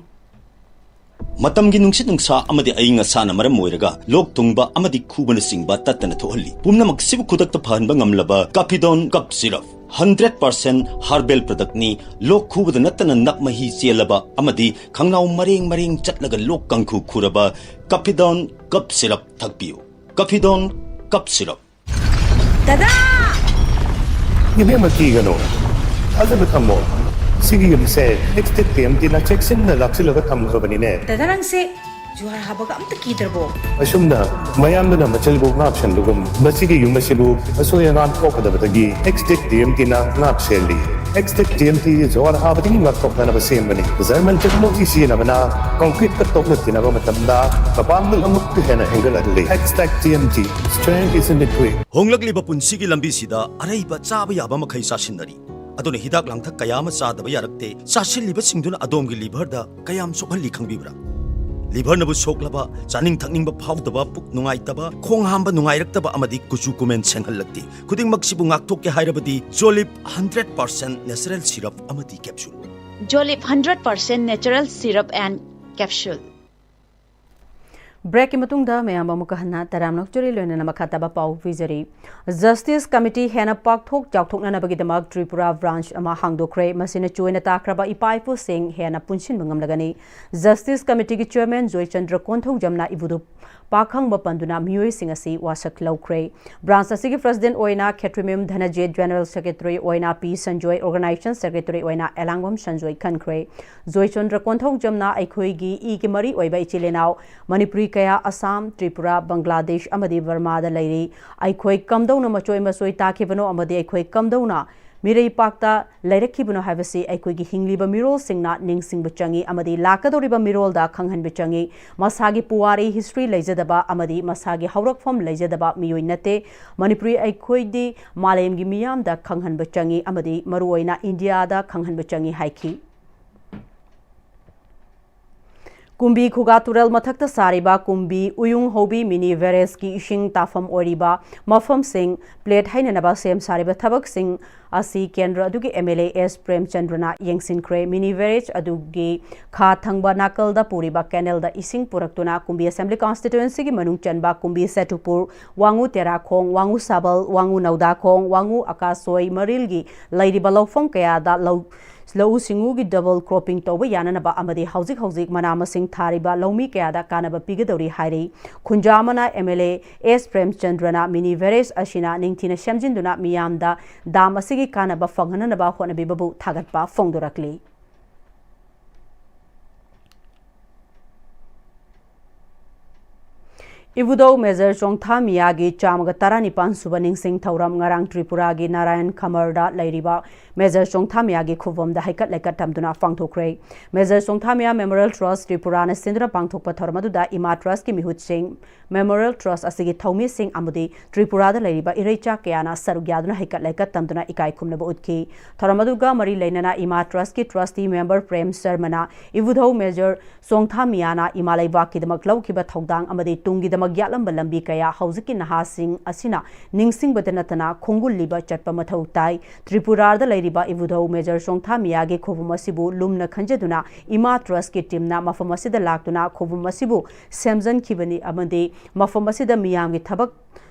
ꯃꯇꯝꯒꯤ ꯅꯨꯡꯁꯤꯠ ꯅꯨꯡꯁꯥ ꯑꯃꯗꯤ ꯑꯏꯪ ꯑꯁꯥꯅ ꯃꯔꯝ ꯑꯣꯏꯔꯒ ꯂꯣꯛ ꯊꯨꯡꯕ ꯑꯃꯗꯤ ꯈꯨꯕꯅꯆꯤꯡꯕ ꯇꯠꯇꯅ ꯊꯣꯛꯍꯜꯂꯤ꯫ ꯄꯨꯝꯅꯃꯛꯁꯤꯕꯨ ꯈꯨꯗꯛꯇ ꯐꯍꯟꯕ ꯉꯝꯂꯕ Caphidone Cough Syrup, hundred percent herbal product ꯅꯤ꯫ ꯂꯣꯛ ꯈꯨꯕꯗ ꯅꯠꯇꯅ ꯅꯞ ꯃꯍꯤ ꯆꯦꯜꯂꯕ ꯑꯃꯗꯤ ꯈꯪꯅꯥꯎ ꯃꯔꯦꯡ ꯃꯔꯦꯡ ꯆꯠꯂꯒ ꯂꯣꯛ ꯀꯥꯡꯈꯨ ꯈꯨꯔꯕ Caphidone Cough Syrup ꯊꯛꯄꯤꯌꯨ꯫ Caphidone Cough Syrup꯫ ꯗꯗꯥ! ꯏꯕꯦꯝꯃ, ꯀꯤꯒꯅꯨ꯫ ꯊꯥꯖꯕ ꯊꯝꯃꯣ꯫ ꯁꯤꯒꯤ ꯌꯨꯝꯁꯦ ꯍꯦꯛꯁꯇꯦꯛ ꯇꯤ ꯑꯦꯝ ꯇꯤꯅ ꯆꯦꯛꯁꯤꯟꯅ ꯂꯥꯛꯁꯤꯜꯂꯒ ꯊꯝꯈ꯭ꯔꯕꯅꯤꯅꯦ꯫ ꯗꯗꯥ, ꯅꯪꯁꯦ ꯖꯨꯍꯥꯔ ꯍꯥꯕꯒ ꯑꯝꯇ ꯀꯤꯗ꯭ꯔꯕꯣ? ꯑꯁꯨꯝꯅ ꯃꯌꯥꯝꯗꯨꯅ ꯃꯆꯜꯕꯨ ꯉꯥꯛ ꯁꯦꯟꯕꯒꯨꯝ, ꯃꯁꯤꯒꯤ ꯌꯨꯝ ꯑꯁꯤꯕꯨ ꯑꯁꯣꯏ ꯑꯉꯥꯝ ꯊꯣꯛꯀꯗꯕꯗꯒꯤ ꯑꯦꯛꯁꯇꯦꯛ ꯇꯤ ꯑꯦꯝ ꯇꯤꯅ ꯉꯥꯛ ꯁꯦꯜꯂꯤ꯫ ꯑꯦꯛꯁꯇꯦꯛ ꯇꯤ ꯑꯦꯝ ꯇꯤ ꯖꯨꯍꯥꯔ ꯍꯥꯕꯗꯒꯤ ꯉꯥꯛꯊꯣꯛꯅꯅꯕ ꯁꯦꯝꯕꯅꯤ꯫ ꯖꯔꯃꯟ ꯇꯦꯛꯅꯣꯂꯣꯖꯤ ꯁꯤꯖꯤꯟꯅꯕꯅ ꯀꯪꯀ꯭ꯔꯤꯠꯀ ꯇꯣꯛꯅ ꯇꯤꯟꯅꯕ ꯃꯇꯝꯗ ꯃꯄꯥꯡꯒꯜ ꯑꯃꯨꯛꯀ ꯍꯦꯟꯅ ꯍꯦꯟꯒꯠꯍꯜꯂꯤ꯫ ꯑꯦꯛꯁꯇꯦꯛ T M T, strength is in the grit. ꯍꯣꯡꯂꯛꯂꯤꯕ ꯄꯨꯟꯁꯤꯒꯤ ꯂꯝꯕꯤꯁꯤꯗ ꯑꯔꯩꯕ ꯆꯥꯕ ꯌꯥꯕ ꯃꯈꯩ ꯆꯥꯁꯤꯟꯅꯔꯤ꯫ ꯑꯗꯨꯅ ꯍꯤꯗꯥꯛ ꯂꯥꯡꯊꯛ ꯀꯌꯥ ꯑꯃ ꯆꯥꯗꯕ ꯌꯥꯔꯛꯇꯦ꯫ ꯆꯥꯁꯤꯜꯂꯤꯕꯁꯤꯡꯗꯨꯅ ꯑꯗꯣꯝꯒꯤ ꯂꯤꯚꯔꯗ ꯀꯌꯥꯝ ꯁꯣꯛꯍꯜꯂꯤ ꯈꯪꯕꯤꯕ꯭ꯔꯥ? ꯂꯤꯚꯔꯅꯕꯨ ꯁꯣꯛꯂꯕ, ꯆꯥꯅꯤꯡ ꯊꯛꯅꯤꯡꯕ ꯐꯥꯎꯗꯕ, ꯄꯨꯛ ꯅꯨꯡꯉꯥꯏꯇꯕ, ꯈꯣꯡ ꯍꯥꯝꯕ ꯅꯨꯡꯉꯥꯏꯔꯛꯇꯕ ꯑꯃꯗꯤ ꯀꯨꯆꯨ ꯀꯨꯃꯦꯟ ꯁꯦꯡꯍꯜꯂꯛꯇꯦ꯫ ꯈꯨꯗꯤꯡꯃꯛꯁꯤꯕꯨ ꯉꯥꯛꯊꯣꯛꯀꯦ ꯍꯥꯏꯔꯕꯗꯤ ꯖꯣꯂꯤꯞ ꯍꯟꯗ꯭ꯔꯦꯠ ꯄꯥꯔꯁꯦꯟ ꯅꯦꯆꯔꯦꯜ ꯁꯤꯔꯞ ꯑꯃꯗꯤ capsule. Jolip hundred percent natural syrup and capsule. ꯕ꯭ꯔꯦꯛꯀꯤ ꯃꯇꯨꯡꯗ ꯃꯌꯥꯝ ꯑꯃꯨꯛꯀ ꯍꯟꯅ ꯇꯔꯥꯝꯅ ꯑꯣꯛꯆꯔꯤ, ꯂꯣꯏꯅꯅ ꯃꯈꯥ ꯇꯥꯕ ꯄꯥꯎ ꯄꯤꯖꯔꯤ꯫ ꯖꯁꯇꯤꯁ ꯀꯃꯤꯇꯤ ꯍꯦꯟꯅ ꯄꯥꯛꯊꯣꯛ ꯆꯥꯎꯊꯣꯛꯅꯅꯕꯒꯤꯗꯃꯛ ꯇ꯭ꯔꯤꯄꯨꯔꯥ ꯕ꯭ꯔꯥꯟꯆ ꯑꯃ ꯍꯥꯡꯗꯣꯛꯈ꯭ꯔꯦ꯫ ꯃꯁꯤꯅ ꯆꯣꯏꯅ ꯇꯥꯈ꯭ꯔꯕ ꯏꯄꯥ ꯏꯄꯨꯁꯤꯡ ꯍꯦꯟꯅ ꯄꯨꯟꯁꯤꯟꯕ ꯉꯝꯂꯒꯅꯤ꯫ ꯖꯁꯇꯤꯁ ꯀꯃꯤꯇꯤꯒꯤ ꯆꯤꯌꯔꯃꯦꯟ ꯖꯣꯏꯆꯟꯗ꯭ꯔ ꯀꯣꯟꯊꯧꯖꯝꯅ ꯏꯕꯨꯙꯨ ꯄꯥꯈꯪꯕ ꯄꯟꯗꯨꯅ ꯃꯤꯑꯣꯏꯁꯤꯡ ꯑꯁꯤ ꯋꯥꯁꯛ ꯂꯧꯈ꯭ꯔꯦ꯫ ꯕ꯭ꯔꯥꯟꯆ ꯑꯁꯤꯒꯤ ꯄ꯭ꯔꯁꯤꯗꯦꯟ ꯑꯣꯏꯅ ꯈꯦꯇ꯭ꯔꯤꯃꯌꯨꯝ ꯙꯅꯖꯤꯠ, ꯖꯦꯅꯔꯦꯜ ꯁꯦꯀ꯭ꯔꯦꯇꯔꯤ ꯑꯣꯏꯅ ꯄꯤ ꯁꯟꯖꯣꯏ, ꯑꯣꯔꯒꯅꯥꯏꯖꯦꯁꯟ ꯁꯦꯀ꯭ꯔꯦꯇꯔꯤ ꯑꯣꯏꯅ ꯑꯦꯂꯥꯡꯕꯝ ꯁꯟꯖꯣꯏ ꯈꯟꯈ꯭ꯔꯦ꯫ ꯖꯣꯏꯆꯟꯗ꯭ꯔ ꯀꯣꯟꯊꯧꯖꯝꯅ ꯑꯩꯈꯣꯏꯒꯤ ꯏꯒꯤ ꯃꯔꯤ ꯑꯣꯏꯕ ꯏꯆꯤꯜ ꯏꯅꯥꯎ ꯃꯅꯤꯄꯨꯔꯤ ꯀꯌꯥ ꯑꯁꯥꯝ, ꯇ꯭ꯔꯤꯄꯨꯔꯥ, ꯕꯪꯒ꯭ꯂꯥꯗꯦꯁ ꯑꯃꯗꯤ ꯕꯔꯃꯥꯗ ꯂꯩꯔꯤ꯫ ꯑꯩꯈꯣꯏ ꯀꯝꯗꯧꯅ ꯃꯆꯣꯏ ꯃꯆꯣꯏ ꯇꯥꯈꯤꯕꯅꯣ ꯑꯃꯗꯤ ꯑꯩꯈꯣꯏ ꯀꯝꯗꯧꯅ ꯃꯤꯔꯩꯄꯥꯛꯇ ꯂꯩꯔꯛꯈꯤꯕꯅꯣ ꯍꯥꯏꯕꯁꯤ ꯑꯩꯈꯣꯏꯒꯤ ꯍꯤꯡꯂꯤꯕ ꯃꯤꯔꯣꯜꯁꯤꯡꯅ ꯅꯤꯡꯁꯤꯡꯕ ꯆꯪꯏ ꯑꯃꯗꯤ ꯂꯥꯛꯀꯗꯧꯔꯤꯕ ꯃꯤꯔꯣꯜꯗ ꯈꯪꯍꯟꯕ ꯆꯪꯏ꯫ ꯃꯁꯥꯒꯤ ꯄꯨꯋꯥꯔꯤ, ꯍꯤꯁꯇ꯭ꯔꯤ ꯂꯩꯖꯗꯕ ꯑꯃꯗꯤ ꯃꯁꯥꯒꯤ ꯍꯧꯔꯛꯐꯝ ꯂꯩꯖꯗꯕ ꯃꯤꯑꯣꯏ ꯅꯠꯇꯦ꯫ ꯃꯅꯤꯄꯨꯔꯤ ꯑꯩꯈꯣꯏꯗꯤ ꯃꯥꯂꯦꯝꯒꯤ ꯃꯤꯌꯥꯝꯗ ꯈꯪꯍꯟꯕ ꯆꯪꯏ ꯑꯃꯗꯤ ꯃꯔꯨꯑꯣꯏꯅ ꯏꯟꯗꯤꯌꯥꯗ ꯈꯪꯍꯟꯕ ꯆꯪꯏ ꯍꯥꯏꯈꯤ꯫ ꯀꯨꯝꯕꯤ ꯈꯨꯒꯥ ꯇꯨꯔꯦꯜ ꯃꯊꯛꯇ ꯁꯥꯔꯤꯕ ꯀꯨꯝꯕꯤ ꯎꯌꯨꯡ ꯍꯧꯕꯤ ꯃꯤꯅꯤ ꯕꯦꯔꯦꯖꯀꯤ ꯏꯁꯤꯡ ꯇꯥꯐꯝ ꯑꯣꯏꯔꯤꯕ ꯃꯐꯝꯁꯤꯡ ꯄ꯭ꯂꯦꯠ ꯍꯩꯅꯅꯕ ꯁꯦꯝ ꯁꯥꯔꯤꯕ ꯊꯕꯛꯁꯤꯡ ꯑꯁꯤ ꯀꯦꯟꯗ꯭ꯔ ꯑꯗꯨꯒꯤ ꯑꯦꯝ ꯑꯦꯜ ꯑꯦ ꯑꯦꯁ ꯄ꯭ꯔꯦꯝꯆꯟꯗ꯭ꯔꯅ ꯌꯦꯡꯁꯤꯟꯈ꯭ꯔꯦ꯫ ꯃꯤꯅꯤ ꯕꯦꯔꯦꯖ ꯑꯗꯨꯒꯤ ꯈꯥ ꯊꯪꯕ ꯅꯥꯀꯜꯗ ꯄꯨꯔꯤꯕ ꯀꯦꯅꯦꯜꯗ ꯏꯁꯤꯡ ꯄꯨꯔꯛꯇꯨꯅ ꯀꯨꯝꯕꯤ ꯑꯦꯁꯦꯝꯕ꯭ꯂꯤ ꯀꯣꯟꯁꯇꯤꯇ꯭ꯋꯦꯟꯁꯤꯒꯤ ꯃꯅꯨꯡ ꯆꯟꯕ ꯀꯨꯝꯕꯤ ꯁꯦꯇꯨꯄꯨꯔ, ꯋꯥꯉꯨ ꯇꯦꯔꯥꯈꯣꯡ, ꯋꯥꯉꯨ ꯁꯥꯕꯜ, ꯋꯥꯉꯨ ꯅꯧꯗꯥꯈꯣꯡ, ꯋꯥꯉꯨ ꯑꯀꯥꯁꯣꯏ, ꯃꯔꯤꯜꯒꯤ ꯂꯩꯔꯤꯕ ꯂꯧꯐꯝ ꯀꯌꯥꯗ ꯂꯧ ꯂꯧꯎ ꯁꯤꯡꯎꯒꯤ ꯗꯕꯜ ꯀ꯭ꯔꯣꯞꯄꯤꯡ ꯇꯧꯕ ꯌꯥꯅꯅꯕ ꯑꯃꯗꯤ ꯍꯧꯖꯤꯛ ꯍꯧꯖꯤꯛ ꯃꯅꯥ ꯃꯁꯤꯡ ꯊꯥꯔꯤꯕ ꯂꯧꯃꯤ ꯀꯌꯥꯗ ꯀꯥꯟꯅꯕ ꯄꯤꯒꯗꯧꯔꯤ ꯍꯥꯏꯔꯤ꯫ ꯈꯨꯟꯖꯥꯃꯅ ꯑꯦꯝ ꯑꯦꯜ ꯑꯦ ꯑꯦꯁ ꯄ꯭ꯔꯦꯝꯆꯟꯗ꯭ꯔꯅ ꯃꯤꯅꯤ ꯕꯦꯔꯦꯖ ꯑꯁꯤꯅ ꯅꯤꯡꯊꯤꯅ ꯁꯦꯝꯖꯤꯟꯗꯨꯅ ꯃꯤꯌꯥꯝꯗ ꯗꯥꯝ ꯑꯁꯤꯒꯤ ꯀꯥꯟꯅꯕ ꯐꯪꯍꯟꯅꯅꯕ ꯍꯣꯠꯅꯕꯤꯕꯕꯨ ꯊꯥꯒꯠꯄ ꯐꯣꯡꯗꯣꯔꯛꯂꯤ꯫ ꯏꯕꯨꯙꯧ ꯃꯦꯖꯔ ꯆꯣꯡꯊꯥꯃꯤꯌꯥꯒꯤ ꯆꯥꯝꯃꯒ ꯇꯔꯥꯅꯤꯄꯥꯟ ꯁꯨꯕ ꯅꯤꯡꯁꯤꯡ ꯊꯧꯔꯝ ꯉꯔꯥꯡ ꯇ꯭ꯔꯤꯄꯨꯔꯥꯒꯤ ꯅꯥꯔꯥꯌꯟ ꯈꯃꯔꯗ ꯂꯩꯔꯤꯕ ꯃꯦꯖꯔ ꯆꯣꯡꯊꯥꯃꯤꯌꯥꯒꯤ ꯈꯨꯕꯝꯗ ꯍꯩꯀꯠ ꯂꯩꯀꯠ ꯇꯝꯗꯨꯅ ꯄꯥꯡꯊꯣꯛꯈ꯭ꯔꯦ꯫ ꯃꯦꯖꯔ ꯆꯣꯡꯊꯥꯃꯤꯌꯥ ꯃꯦꯃꯣꯔꯤꯌꯦꯜ ꯇ꯭ꯔꯁ ꯇ꯭ꯔꯤꯄꯨꯔꯥꯅ ꯁꯤꯟꯗꯨꯅ ꯄꯥꯡꯊꯣꯛꯄ ꯊꯧꯔꯝ ꯑꯗꯨꯗ ꯏꯃꯥ ꯇ꯭ꯔꯁꯀꯤ ꯃꯤꯍꯨꯠꯁꯤꯡ, ꯃꯦꯃꯣꯔꯤꯌꯦꯜ ꯇ꯭ꯔꯁ ꯑꯁꯤꯒꯤ ꯊꯧꯃꯤꯁꯤꯡ ꯑꯃꯗꯤ ꯇ꯭ꯔꯤꯄꯨꯔꯥꯗ ꯂꯩꯔꯤꯕ ꯏꯔꯩꯆꯥ ꯀꯌꯥꯅ ꯁꯔꯨꯛ ꯌꯥꯗꯨꯅ ꯍꯩꯀꯠ ꯂꯩꯀꯠ ꯇꯝꯗꯨꯅ ꯏꯀꯥꯏ ꯈꯨꯝꯅꯕ ꯎꯠꯈꯤ꯫ ꯊꯧꯔꯝ ꯑꯗꯨꯒ ꯃꯔꯤ ꯂꯩꯅꯅ ꯏꯃꯥ ꯇ꯭ꯔꯁꯀꯤ ꯇ꯭ꯔꯁꯇꯤ ꯃꯦꯝꯕꯔ ꯄ꯭ꯔꯦꯝ ꯁꯔꯃꯅ ꯏꯕꯨꯙꯧ ꯃꯦꯖꯔ ꯆꯣꯡꯊꯥꯃꯤꯌꯥꯅ ꯏꯃꯥ ꯂꯩꯕꯥꯛꯀꯤꯗꯃꯛ ꯂꯧꯈꯤꯕ ꯊꯧꯗꯥꯡ ꯑꯃꯗꯤ ꯇꯨꯡꯒꯤꯗꯃꯛ ꯌꯥꯠꯂꯝꯕ ꯂꯝꯕꯤ ꯀꯌꯥ ꯍꯧꯖꯤꯛꯀꯤ ꯅꯍꯥꯁꯤꯡ ꯑꯁꯤꯅ ꯅꯤꯡꯁꯤꯡꯕꯗ ꯅꯠꯇꯅ ꯈꯣꯡꯒꯨꯜꯂꯤꯕ ꯆꯠꯄ ꯃꯊꯧ ꯇꯥꯏ꯫ ꯇ꯭ꯔꯤꯄꯨꯔꯥꯗ ꯂꯩꯔꯤꯕ ꯏꯕꯨꯙꯧ ꯃꯦꯖꯔ ꯆꯣꯡꯊꯥꯃꯤꯌꯥꯒꯤ ꯈꯨꯕꯝ ꯑꯁꯤꯕꯨ ꯂꯨꯝꯅ ꯈꯟꯖꯗꯨꯅ ꯏꯃꯥ ꯇ꯭ꯔꯁꯀꯤ ꯇꯤꯝꯅ ꯃꯐꯝ ꯑꯁꯤꯗ ꯂꯥꯛꯇꯨꯅ ꯈꯨꯕꯝ ꯑꯁꯤꯕꯨ ꯁꯦꯝꯖꯤꯟꯈꯤꯕꯅꯤ ꯑꯃꯗꯤ ꯃꯐꯝ ꯑꯁꯤꯗ ꯃꯤꯌꯥꯝꯒꯤ ꯊꯕꯛ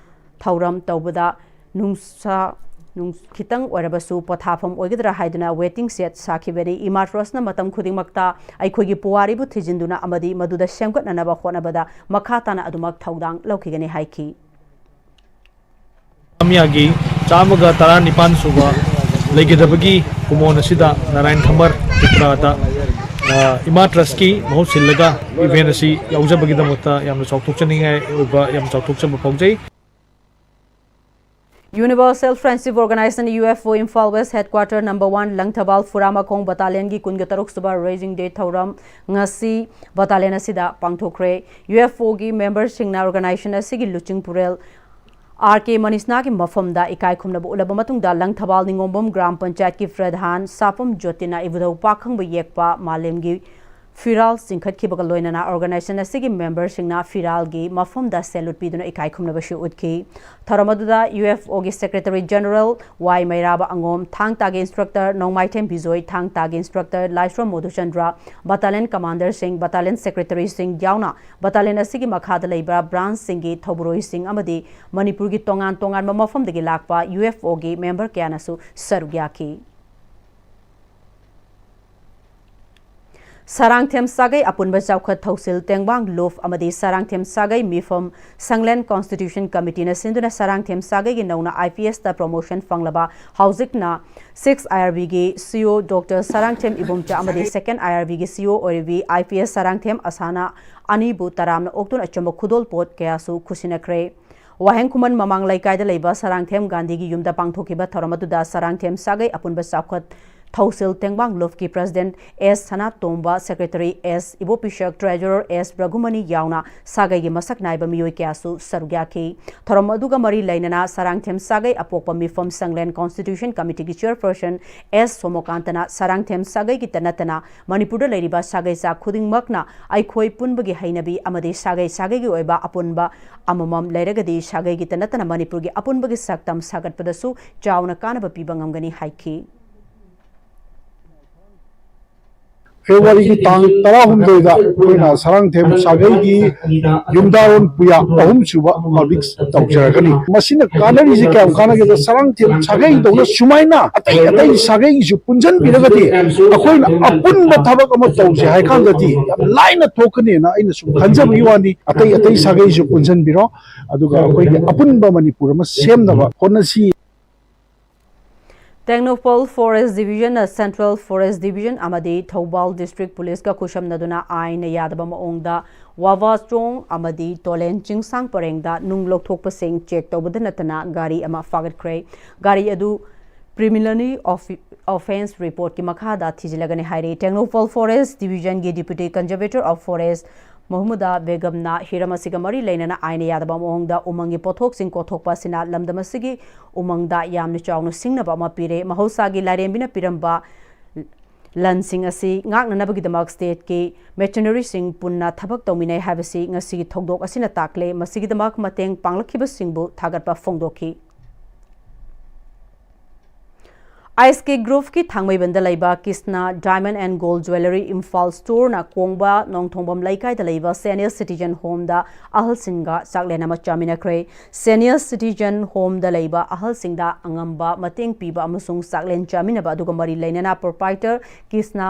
ꯊꯧꯔꯝ ꯇꯧꯕꯗ ꯅꯨꯡꯁꯥ ꯅꯨꯡ-, ꯈꯤꯇꯪ ꯑꯣꯏꯔꯕꯁꯨ ꯄꯣꯊꯥꯐꯝ ꯑꯣꯏꯒꯗ꯭ꯔꯥ ꯍꯥꯏꯗꯨꯅ ꯋꯦꯇꯤꯡ ꯁꯦꯗ ꯁꯥꯈꯤꯕꯅꯤ꯫ ꯏꯃꯥ ꯇ꯭ꯔꯁꯅ ꯃꯇꯝ ꯈꯨꯗꯤꯡꯃꯛꯇ ꯑꯩꯈꯣꯏꯒꯤ ꯄꯨꯋꯥꯔꯤꯕꯨ ꯊꯤꯖꯤꯟꯗꯨꯅ ꯑꯃꯗꯤ ꯃꯗꯨꯗ ꯁꯦꯝꯒꯠꯅꯅꯕ ꯍꯣꯠꯅꯕꯗ ꯃꯈꯥ ꯇꯥꯅ ꯑꯗꯨꯃꯛ ꯊꯧꯗꯥꯡ ꯂꯧꯈꯤꯒꯅꯤ ꯍꯥꯏꯈꯤ꯫ ꯑꯃꯤꯌꯥꯒꯤ ꯆꯥꯝꯃꯒ ꯇꯔꯥꯅꯤꯄꯥꯟ ꯁꯨꯕ ꯂꯩꯒꯗꯕꯒꯤ ꯀꯨꯃꯣꯟ ꯑꯁꯤꯗ ꯅꯥꯔꯥꯌꯟ ꯈꯝꯕꯔ ꯇ꯭ꯔꯤꯄꯨꯔꯥꯗ, ꯑ, ꯏꯃꯥ ꯇ꯭ꯔꯁꯀꯤ ꯃꯍꯨꯠ ꯁꯤꯜꯂꯒ ꯏꯚꯦꯟ ꯑꯁꯤ ꯌꯥꯎꯖꯕꯒꯤꯗꯃꯛꯇ ꯌꯥꯝꯅ ꯆꯥꯎꯊꯣꯛꯆꯅꯤꯡꯉꯥꯏ ꯑꯣꯏꯕ, ꯌꯥꯝꯅ ꯆꯥꯎꯊꯣꯛꯆꯕ ꯐꯥꯎꯖꯩ꯫ Universal Friendship Organization, U F O, Imphal West Headquarter number one, Langthabal ꯐꯨꯔꯥꯃꯈꯣꯡ ꯕꯇꯥꯂꯤꯌꯟꯒꯤ ꯀꯨꯟꯒ ꯇꯔꯨꯛ ꯁꯨꯕ Raising Day ꯊꯧꯔꯝ ꯉꯁꯤ ꯕꯇꯥꯂꯤꯌꯟ ꯑꯁꯤꯗ ꯄꯥꯡꯊꯣꯛꯈ꯭ꯔꯦ꯫ U F O ꯒꯤ ꯃꯦꯝꯕꯔꯁꯤꯡꯅ ꯑꯣꯔꯒꯅꯥꯏꯖꯦꯁꯟ ꯑꯁꯤꯒꯤ ꯂꯨꯆꯤꯡ ꯄꯨꯔꯦꯜ ꯑꯥꯔ ꯀꯦ ꯃꯅꯤꯁꯅꯥꯒꯤ ꯃꯐꯝꯗ ꯏꯀꯥꯏ ꯈꯨꯝꯅꯕ ꯎꯠꯂꯕ ꯃꯇꯨꯡꯗ, ꯂꯪꯊꯕꯥꯜ ꯅꯤꯉꯣꯝꯕꯝ ꯒ꯭ꯔꯥꯝ ꯄꯟꯆꯥꯌꯠꯀꯤ ꯄ꯭ꯔꯙꯥꯟ ꯁꯥꯄꯝ ꯖꯣꯇꯤꯅ ꯏꯕꯨꯙꯧ ꯄꯥꯈꯪꯕ ꯌꯦꯛꯄ ꯃꯥꯂꯦꯝꯒꯤ ꯐꯤꯔꯥꯜ ꯆꯤꯡꯈꯠꯈꯤꯕꯒ ꯂꯣꯏꯅꯅ ꯑꯣꯔꯒꯅꯥꯏꯖꯦꯁꯟ ꯑꯁꯤꯒꯤ ꯃꯦꯝꯕꯔꯁꯤꯡꯅ ꯐꯤꯔꯥꯜꯒꯤ ꯃꯐꯝꯗ ꯁꯦꯂꯨꯠ ꯄꯤꯗꯨꯅ ꯏꯀꯥꯏ ꯈꯨꯝꯅꯕꯁꯨ ꯎꯠꯈꯤ꯫ ꯊꯧꯔꯝ ꯑꯗꯨꯗ U F O ꯒꯤ ꯁꯦꯀ꯭ꯔꯦꯇꯔꯤ ꯖꯦꯅꯔꯦꯜ ꯋꯥꯏ ꯃꯩꯔꯥꯕ ꯑꯉꯣꯝ, ꯊꯥꯡ ꯇꯥꯒꯤ ꯏꯟꯁꯇ꯭ꯔꯛꯇꯔ ꯅꯣꯡꯃꯥꯏꯊꯦꯝ ꯕꯤꯖꯣꯏ, ꯊꯥꯡ ꯇꯥꯒꯤ ꯏꯟꯁꯇ꯭ꯔꯛꯇꯔ ꯂꯥꯏꯁ꯭ꯔꯝ ꯃꯣꯙꯨꯆꯟꯗ꯭ꯔ, ꯕꯇꯥꯂꯤꯌꯟ ꯀꯃꯥꯟꯗꯔꯁꯤꯡ, ꯕꯇꯥꯂꯤꯌꯟ ꯁꯦꯀ꯭ꯔꯦꯇꯔꯤꯁꯤꯡ ꯌꯥꯎꯅ ꯕꯇꯥꯂꯤꯌꯟ ꯑꯁꯤꯒꯤ ꯃꯈꯥꯗ ꯂꯩꯕ ꯕ꯭ꯔꯥꯟꯁꯁꯤꯡꯒꯤ ꯊꯧꯕꯨꯔꯣꯏꯁꯤꯡ ꯑꯃꯗꯤ ꯃꯅꯤꯄꯨꯔꯒꯤ ꯇꯣꯉꯥꯟ ꯇꯣꯉꯥꯟꯕ ꯃꯐꯝꯗꯒꯤ ꯂꯥꯛꯄ U F O ꯒꯤ ꯃꯦꯝꯕꯔ ꯀꯌꯥꯅꯁꯨ ꯁꯔꯨꯛ ꯌꯥꯈꯤ꯫ ꯁꯔꯥꯡꯊꯦꯝ ꯁꯥꯒꯩ ꯑꯄꯨꯟꯕ ꯆꯥꯎꯈꯠ ꯊꯧꯁꯤꯜ ꯇꯦꯡꯕꯥꯡ ꯂꯨꯞ ꯑꯃꯗꯤ ꯁꯔꯥꯡꯊꯦꯝ ꯁꯥꯒꯩ ꯃꯤꯐꯝ ꯁꯪꯂꯦꯟ constitution committee ꯅ ꯁꯤꯟꯗꯨꯅ ꯁꯔꯥꯡꯊꯦꯝ ꯁꯥꯒꯩꯒꯤ ꯅꯧꯅ I P S ꯇ promotion ꯐꯪꯂꯕ ꯍꯧꯖꯤꯛꯅ six I R B ꯒꯤ C O Doctor Sarangthem Ibomcha ꯑꯃꯗꯤ second I R B ꯒꯤ C O ꯑꯣꯏꯔꯤꯕꯤ I P S Sarangthem ꯑꯁꯥꯅ ꯑꯅꯤꯕꯨ ꯇꯔꯥꯝꯅ ꯑꯣꯛꯇꯨꯅ ꯑꯆꯨꯝꯕ ꯈꯨꯗꯣꯜ ꯄꯣꯠ ꯀꯌꯥꯁꯨ ꯈꯨꯠꯁꯤꯟꯅꯈ꯭ꯔꯦ꯫ ꯋꯥꯍꯦꯡ ꯈꯨꯃꯟ ꯃꯃꯥꯡ ꯂꯩꯀꯥꯏꯗ ꯂꯩꯕ ꯁꯔꯥꯡꯊꯦꯝ ꯒꯥꯟꯙꯤꯒꯤ ꯌꯨꯝꯗ ꯄꯥꯡꯊꯣꯛꯈꯤꯕ ꯊꯧꯔꯝ ꯑꯗꯨꯗ ꯁꯔꯥꯡꯊꯦꯝ ꯁꯥꯒꯩ ꯑꯄꯨꯟꯕ ꯆꯥꯎꯈꯠ ꯊꯧꯁꯤꯜ ꯇꯦꯡꯕꯥꯡ ꯂꯨꯞꯀꯤ president S ꯁꯅꯥꯇꯣꯝꯕ, secretary S ꯏꯕꯣꯄꯤꯁꯛ, treasurer S ꯕ꯭ꯔꯘꯨꯃꯅꯤ ꯌꯥꯎꯅ ꯁꯥꯒꯩꯒꯤ ꯃꯁꯛ ꯅꯥꯏꯕ ꯃꯤꯑꯣꯏ ꯀꯌꯥꯁꯨ ꯁꯔꯨꯛ ꯌꯥꯈꯤ꯫ ꯊꯧꯔꯝ ꯑꯗꯨꯒ ꯃꯔꯤ ꯂꯩꯅꯅ ꯁꯔꯥꯡꯊꯦꯝ ꯁꯥꯒꯩ ꯑꯄꯣꯛꯄ ꯃꯤꯐꯝ ꯁꯪꯂꯦꯟ constitution committee ꯒꯤ chairperson S ꯁꯣꯃꯣꯀꯥꯟꯇꯅ ꯁꯔꯥꯡꯊꯦꯝ ꯁꯥꯒꯩꯒꯤꯇ ꯅꯠꯇꯅ ꯃꯅꯤꯄꯨꯔꯗ ꯂꯩꯔꯤꯕ ꯁꯥꯒꯩ ꯆꯥ ꯈꯨꯗꯤꯡꯃꯛꯅ ꯑꯩꯈꯣꯏ ꯄꯨꯟꯕꯒꯤ ꯍꯩꯅꯕꯤ ꯑꯃꯗꯤ ꯁꯥꯒꯩ ꯁꯥꯒꯩꯒꯤ ꯑꯣꯏꯕ ꯑꯄꯨꯟꯕ ꯑꯃꯃꯝ ꯂꯩꯔꯒꯗꯤ ꯁꯥꯒꯩꯒꯤꯇ ꯅꯠꯇꯅ ꯃꯅꯤꯄꯨꯔꯒꯤ ꯑꯄꯨꯟꯕꯒꯤ ꯁꯛꯇꯝ ꯁꯥꯒꯠꯄꯗꯁꯨ ꯆꯥꯎꯅ ꯀꯥꯟꯅꯕ ꯄꯤꯕ ꯉꯝꯒꯅꯤ ꯍꯥꯏꯈꯤ꯫ ꯐꯦꯕ꯭ꯔꯨꯋꯥꯔꯤꯒꯤ ꯇꯥꯡ ꯇꯔꯥꯍꯨꯝꯗꯣꯏꯗ ꯑꯩꯈꯣꯏꯅ ꯁꯔꯥꯡꯊꯦꯝ ꯁꯥꯒꯩꯒꯤ ꯌꯨꯝꯗꯥꯔꯣꯟ ꯄꯨꯌꯥ ꯑꯍꯨꯝꯁꯨꯕ public ꯇꯧꯖꯔꯒꯅꯤ꯫ ꯃꯁꯤꯅ ꯀꯥꯟꯅꯔꯤꯁꯦ ꯀꯌꯥꯝ ꯀꯥꯟꯅꯒꯦꯗ, ꯁꯔꯥꯡꯊꯦꯝ ꯁꯥꯒꯩꯗꯧꯅ ꯁꯨꯃꯥꯏꯅ ꯑꯇꯩ ꯑꯇꯩ ꯁꯥꯒꯩꯒꯤꯁꯨ ꯄꯨꯟꯁꯤꯟꯕꯤꯔꯒꯗꯤ ꯑꯩꯈꯣꯏꯅ ꯑꯄꯨꯟꯕ ꯊꯕꯛ ꯑꯃ ꯇꯧꯁꯦ ꯍꯥꯏ ꯀꯥꯟꯗꯗꯤ ꯌꯥꯝ ꯂꯥꯏꯅ ꯊꯣꯛꯀꯅꯦꯅ ꯑꯩꯅ ꯁꯨꯝ ꯈꯟꯖꯕꯒꯤ ꯋꯥꯅꯤ꯫ ꯑꯇꯩ ꯑꯇꯩ ꯁꯥꯒꯩꯁꯨ ꯄꯨꯟꯁꯤꯟꯕꯤꯔꯣ, ꯑꯗꯨꯒ ꯑꯩꯈꯣꯏꯒꯤ ꯑꯄꯨꯟꯕ ꯃꯅꯤꯄꯨꯔ ꯑꯃ ꯁꯦꯝꯅꯕ ꯍꯣꯠꯅꯁꯤ꯫ ꯇꯦꯡꯅꯧꯄꯜ Forest Division ꯅ Central Forest Division ꯑꯃꯗꯤ ꯊꯧꯕꯥꯜ District Police ꯀ ꯈꯨꯠꯁꯝꯅꯗꯨꯅ ꯑꯥꯏꯟꯅ ꯌꯥꯗꯕ ꯃꯑꯣꯡꯗ ꯋꯥꯕꯥꯆꯣꯡ ꯑꯃꯗꯤ ꯇꯣꯂꯦꯟ ꯆꯤꯡꯁꯥꯡ ꯄꯔꯦꯡꯗ ꯅꯨꯡ ꯂꯧꯊꯣꯛꯄꯁꯤꯡ check ꯇꯧꯕꯗ ꯅꯠꯇꯅ ꯒꯥꯔꯤ ꯑꯃ ꯐꯥꯒꯠꯈ꯭ꯔꯦ꯫ ꯒꯥꯔꯤ ꯑꯗꯨ preliminary offe-, offence report ꯀꯤ ꯃꯈꯥꯗ ꯊꯤꯖꯤꯜꯂꯒꯅꯤ ꯍꯥꯏꯔꯤ꯫ ꯇꯦꯡꯅꯧꯄꯜ Forest Division ꯒꯤ Deputy Conservator of Forest ꯃꯍꯃꯨꯗꯥ ꯕꯦꯒꯝꯅ ꯍꯤꯔꯝ ꯑꯁꯤꯒ ꯃꯔꯤ ꯂꯩꯅꯅ ꯑꯥꯏꯟꯅ ꯌꯥꯗꯕ ꯃꯑꯣꯡꯗ ꯎꯃꯪꯒꯤ ꯄꯣꯠꯊꯣꯛꯁꯤꯡ ꯀꯣꯊꯣꯛꯄ ꯑꯁꯤꯅ ꯂꯝꯗꯝ ꯑꯁꯤꯒꯤ ꯎꯃꯪꯗ ꯌꯥꯝꯅ ꯆꯥꯎꯅ ꯁꯤꯡꯅꯕ ꯑꯃ ꯄꯤꯔꯦ꯫ ꯃꯍꯧꯁꯥꯒꯤ ꯂꯥꯏꯔꯦꯝꯕꯤꯅ ꯄꯤꯔꯝꯕ ꯂꯟꯁꯤꯡ ꯑꯁꯤ ꯉꯥꯛꯅꯅꯕꯒꯤꯗꯃꯛ state ꯀꯤ machinery ꯁꯤꯡ ꯄꯨꯟꯅ ꯊꯕꯛ ꯇꯧꯃꯤꯟꯅꯩ ꯍꯥꯏꯕꯁꯤ ꯉꯁꯤꯒꯤ ꯊꯧꯗꯣꯛ ꯑꯁꯤꯅ ꯇꯥꯛꯂꯦ꯫ ꯃꯁꯤꯒꯤꯗꯃꯛ ꯃꯇꯦꯡ ꯄꯥꯡꯂꯛꯈꯤꯕꯁꯤꯡꯕꯨ ꯊꯥꯒꯠꯄ ꯐꯣꯡꯗꯣꯛꯈꯤ꯫ ꯑꯥꯏ ꯑꯦꯁ ꯀꯦ ꯒ꯭ꯔꯨꯞꯀꯤ ꯊꯥꯡꯃꯩꯕꯟꯗ ꯂꯩꯕ Krishna diamond and gold jewellery Imphal ꯁ꯭ꯇꯣꯔꯅ ꯀꯣꯡꯕ ꯅꯣꯡꯊꯣꯡꯕꯝ ꯂꯩꯀꯥꯏꯗ ꯂꯩꯕ ꯁꯦꯅꯤꯌꯔ ꯁꯤꯇꯤꯖꯟ ꯍꯣꯝꯗ ꯑꯍꯜꯁꯤꯡꯒ ꯆꯥꯛꯂꯦꯟ ꯑꯃ ꯆꯥꯃꯤꯟꯅꯈ꯭ꯔꯦ꯫ ꯁꯦꯅꯤꯌꯔ ꯁꯤꯇꯤꯖꯟ ꯍꯣꯝꯗ ꯂꯩꯕ ꯑꯍꯜꯁꯤꯡꯗ ꯑꯉꯝꯕ ꯃꯇꯦꯡ ꯄꯤꯕ ꯑꯃꯁꯨꯡ ꯆꯥꯛꯂꯦꯟ ꯆꯥꯃꯤꯟꯅꯕ ꯑꯗꯨꯒ ꯃꯔꯤ ꯂꯩꯅꯅ ꯄ꯭ꯔꯣꯄ꯭ꯔꯥꯏꯇꯔ ꯀ꯭ꯔꯤꯁꯅ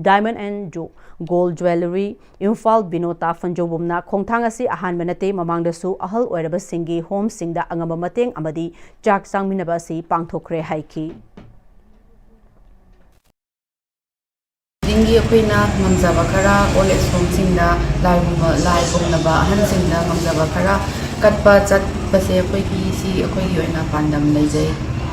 ꯗꯥꯏꯃꯟ ꯑꯦꯟ ꯖꯨ ꯒꯣꯜ ꯖ꯭ꯋꯦꯂꯔꯤ ꯏꯝꯐꯥꯜ ꯕꯤꯅꯣꯇꯥ ꯐꯟꯖꯧꯕꯝꯅ ꯈꯣꯡꯊꯥꯡ ꯑꯁꯤ ꯑꯍꯥꯟꯕ ꯅꯠꯇꯦ, ꯃꯃꯥꯡꯗꯁꯨ ꯑꯍꯜ ꯑꯣꯏꯔꯕꯁꯤꯡꯒꯤ ꯍꯣꯝꯁꯤꯡꯗ ꯑꯉꯝꯕ ꯃꯇꯦꯡ ꯑꯃꯗꯤ ꯆꯥꯛ ꯆꯥꯃꯤꯟꯅꯕ ꯑꯁꯤ ꯄꯥꯡꯊꯣꯛꯈ꯭ꯔꯦ ꯍꯥꯏꯈꯤ꯫ ꯈꯨꯗꯤꯡꯒꯤ ꯑꯩꯈꯣꯏꯅ ꯉꯝꯖꯕ ꯈꯔ ꯑꯣꯜ ꯑꯦꯖ ꯍꯣꯝꯁꯤꯡꯗ ꯂꯥꯏꯒꯨꯝꯕ, ꯂꯥꯏ ꯒꯨꯝꯂꯕ ꯑꯍꯟꯁꯤꯡꯗ ꯉꯝꯖꯕ ꯈꯔ ꯀꯠꯄ ꯆꯠꯄꯁꯦ ꯑꯩꯈꯣꯏꯒꯤ, ꯁꯤ ꯑꯩꯈꯣꯏꯒꯤ ꯑꯣꯏꯅ ꯄꯥꯟꯗꯝ ꯂꯩꯖꯩ꯫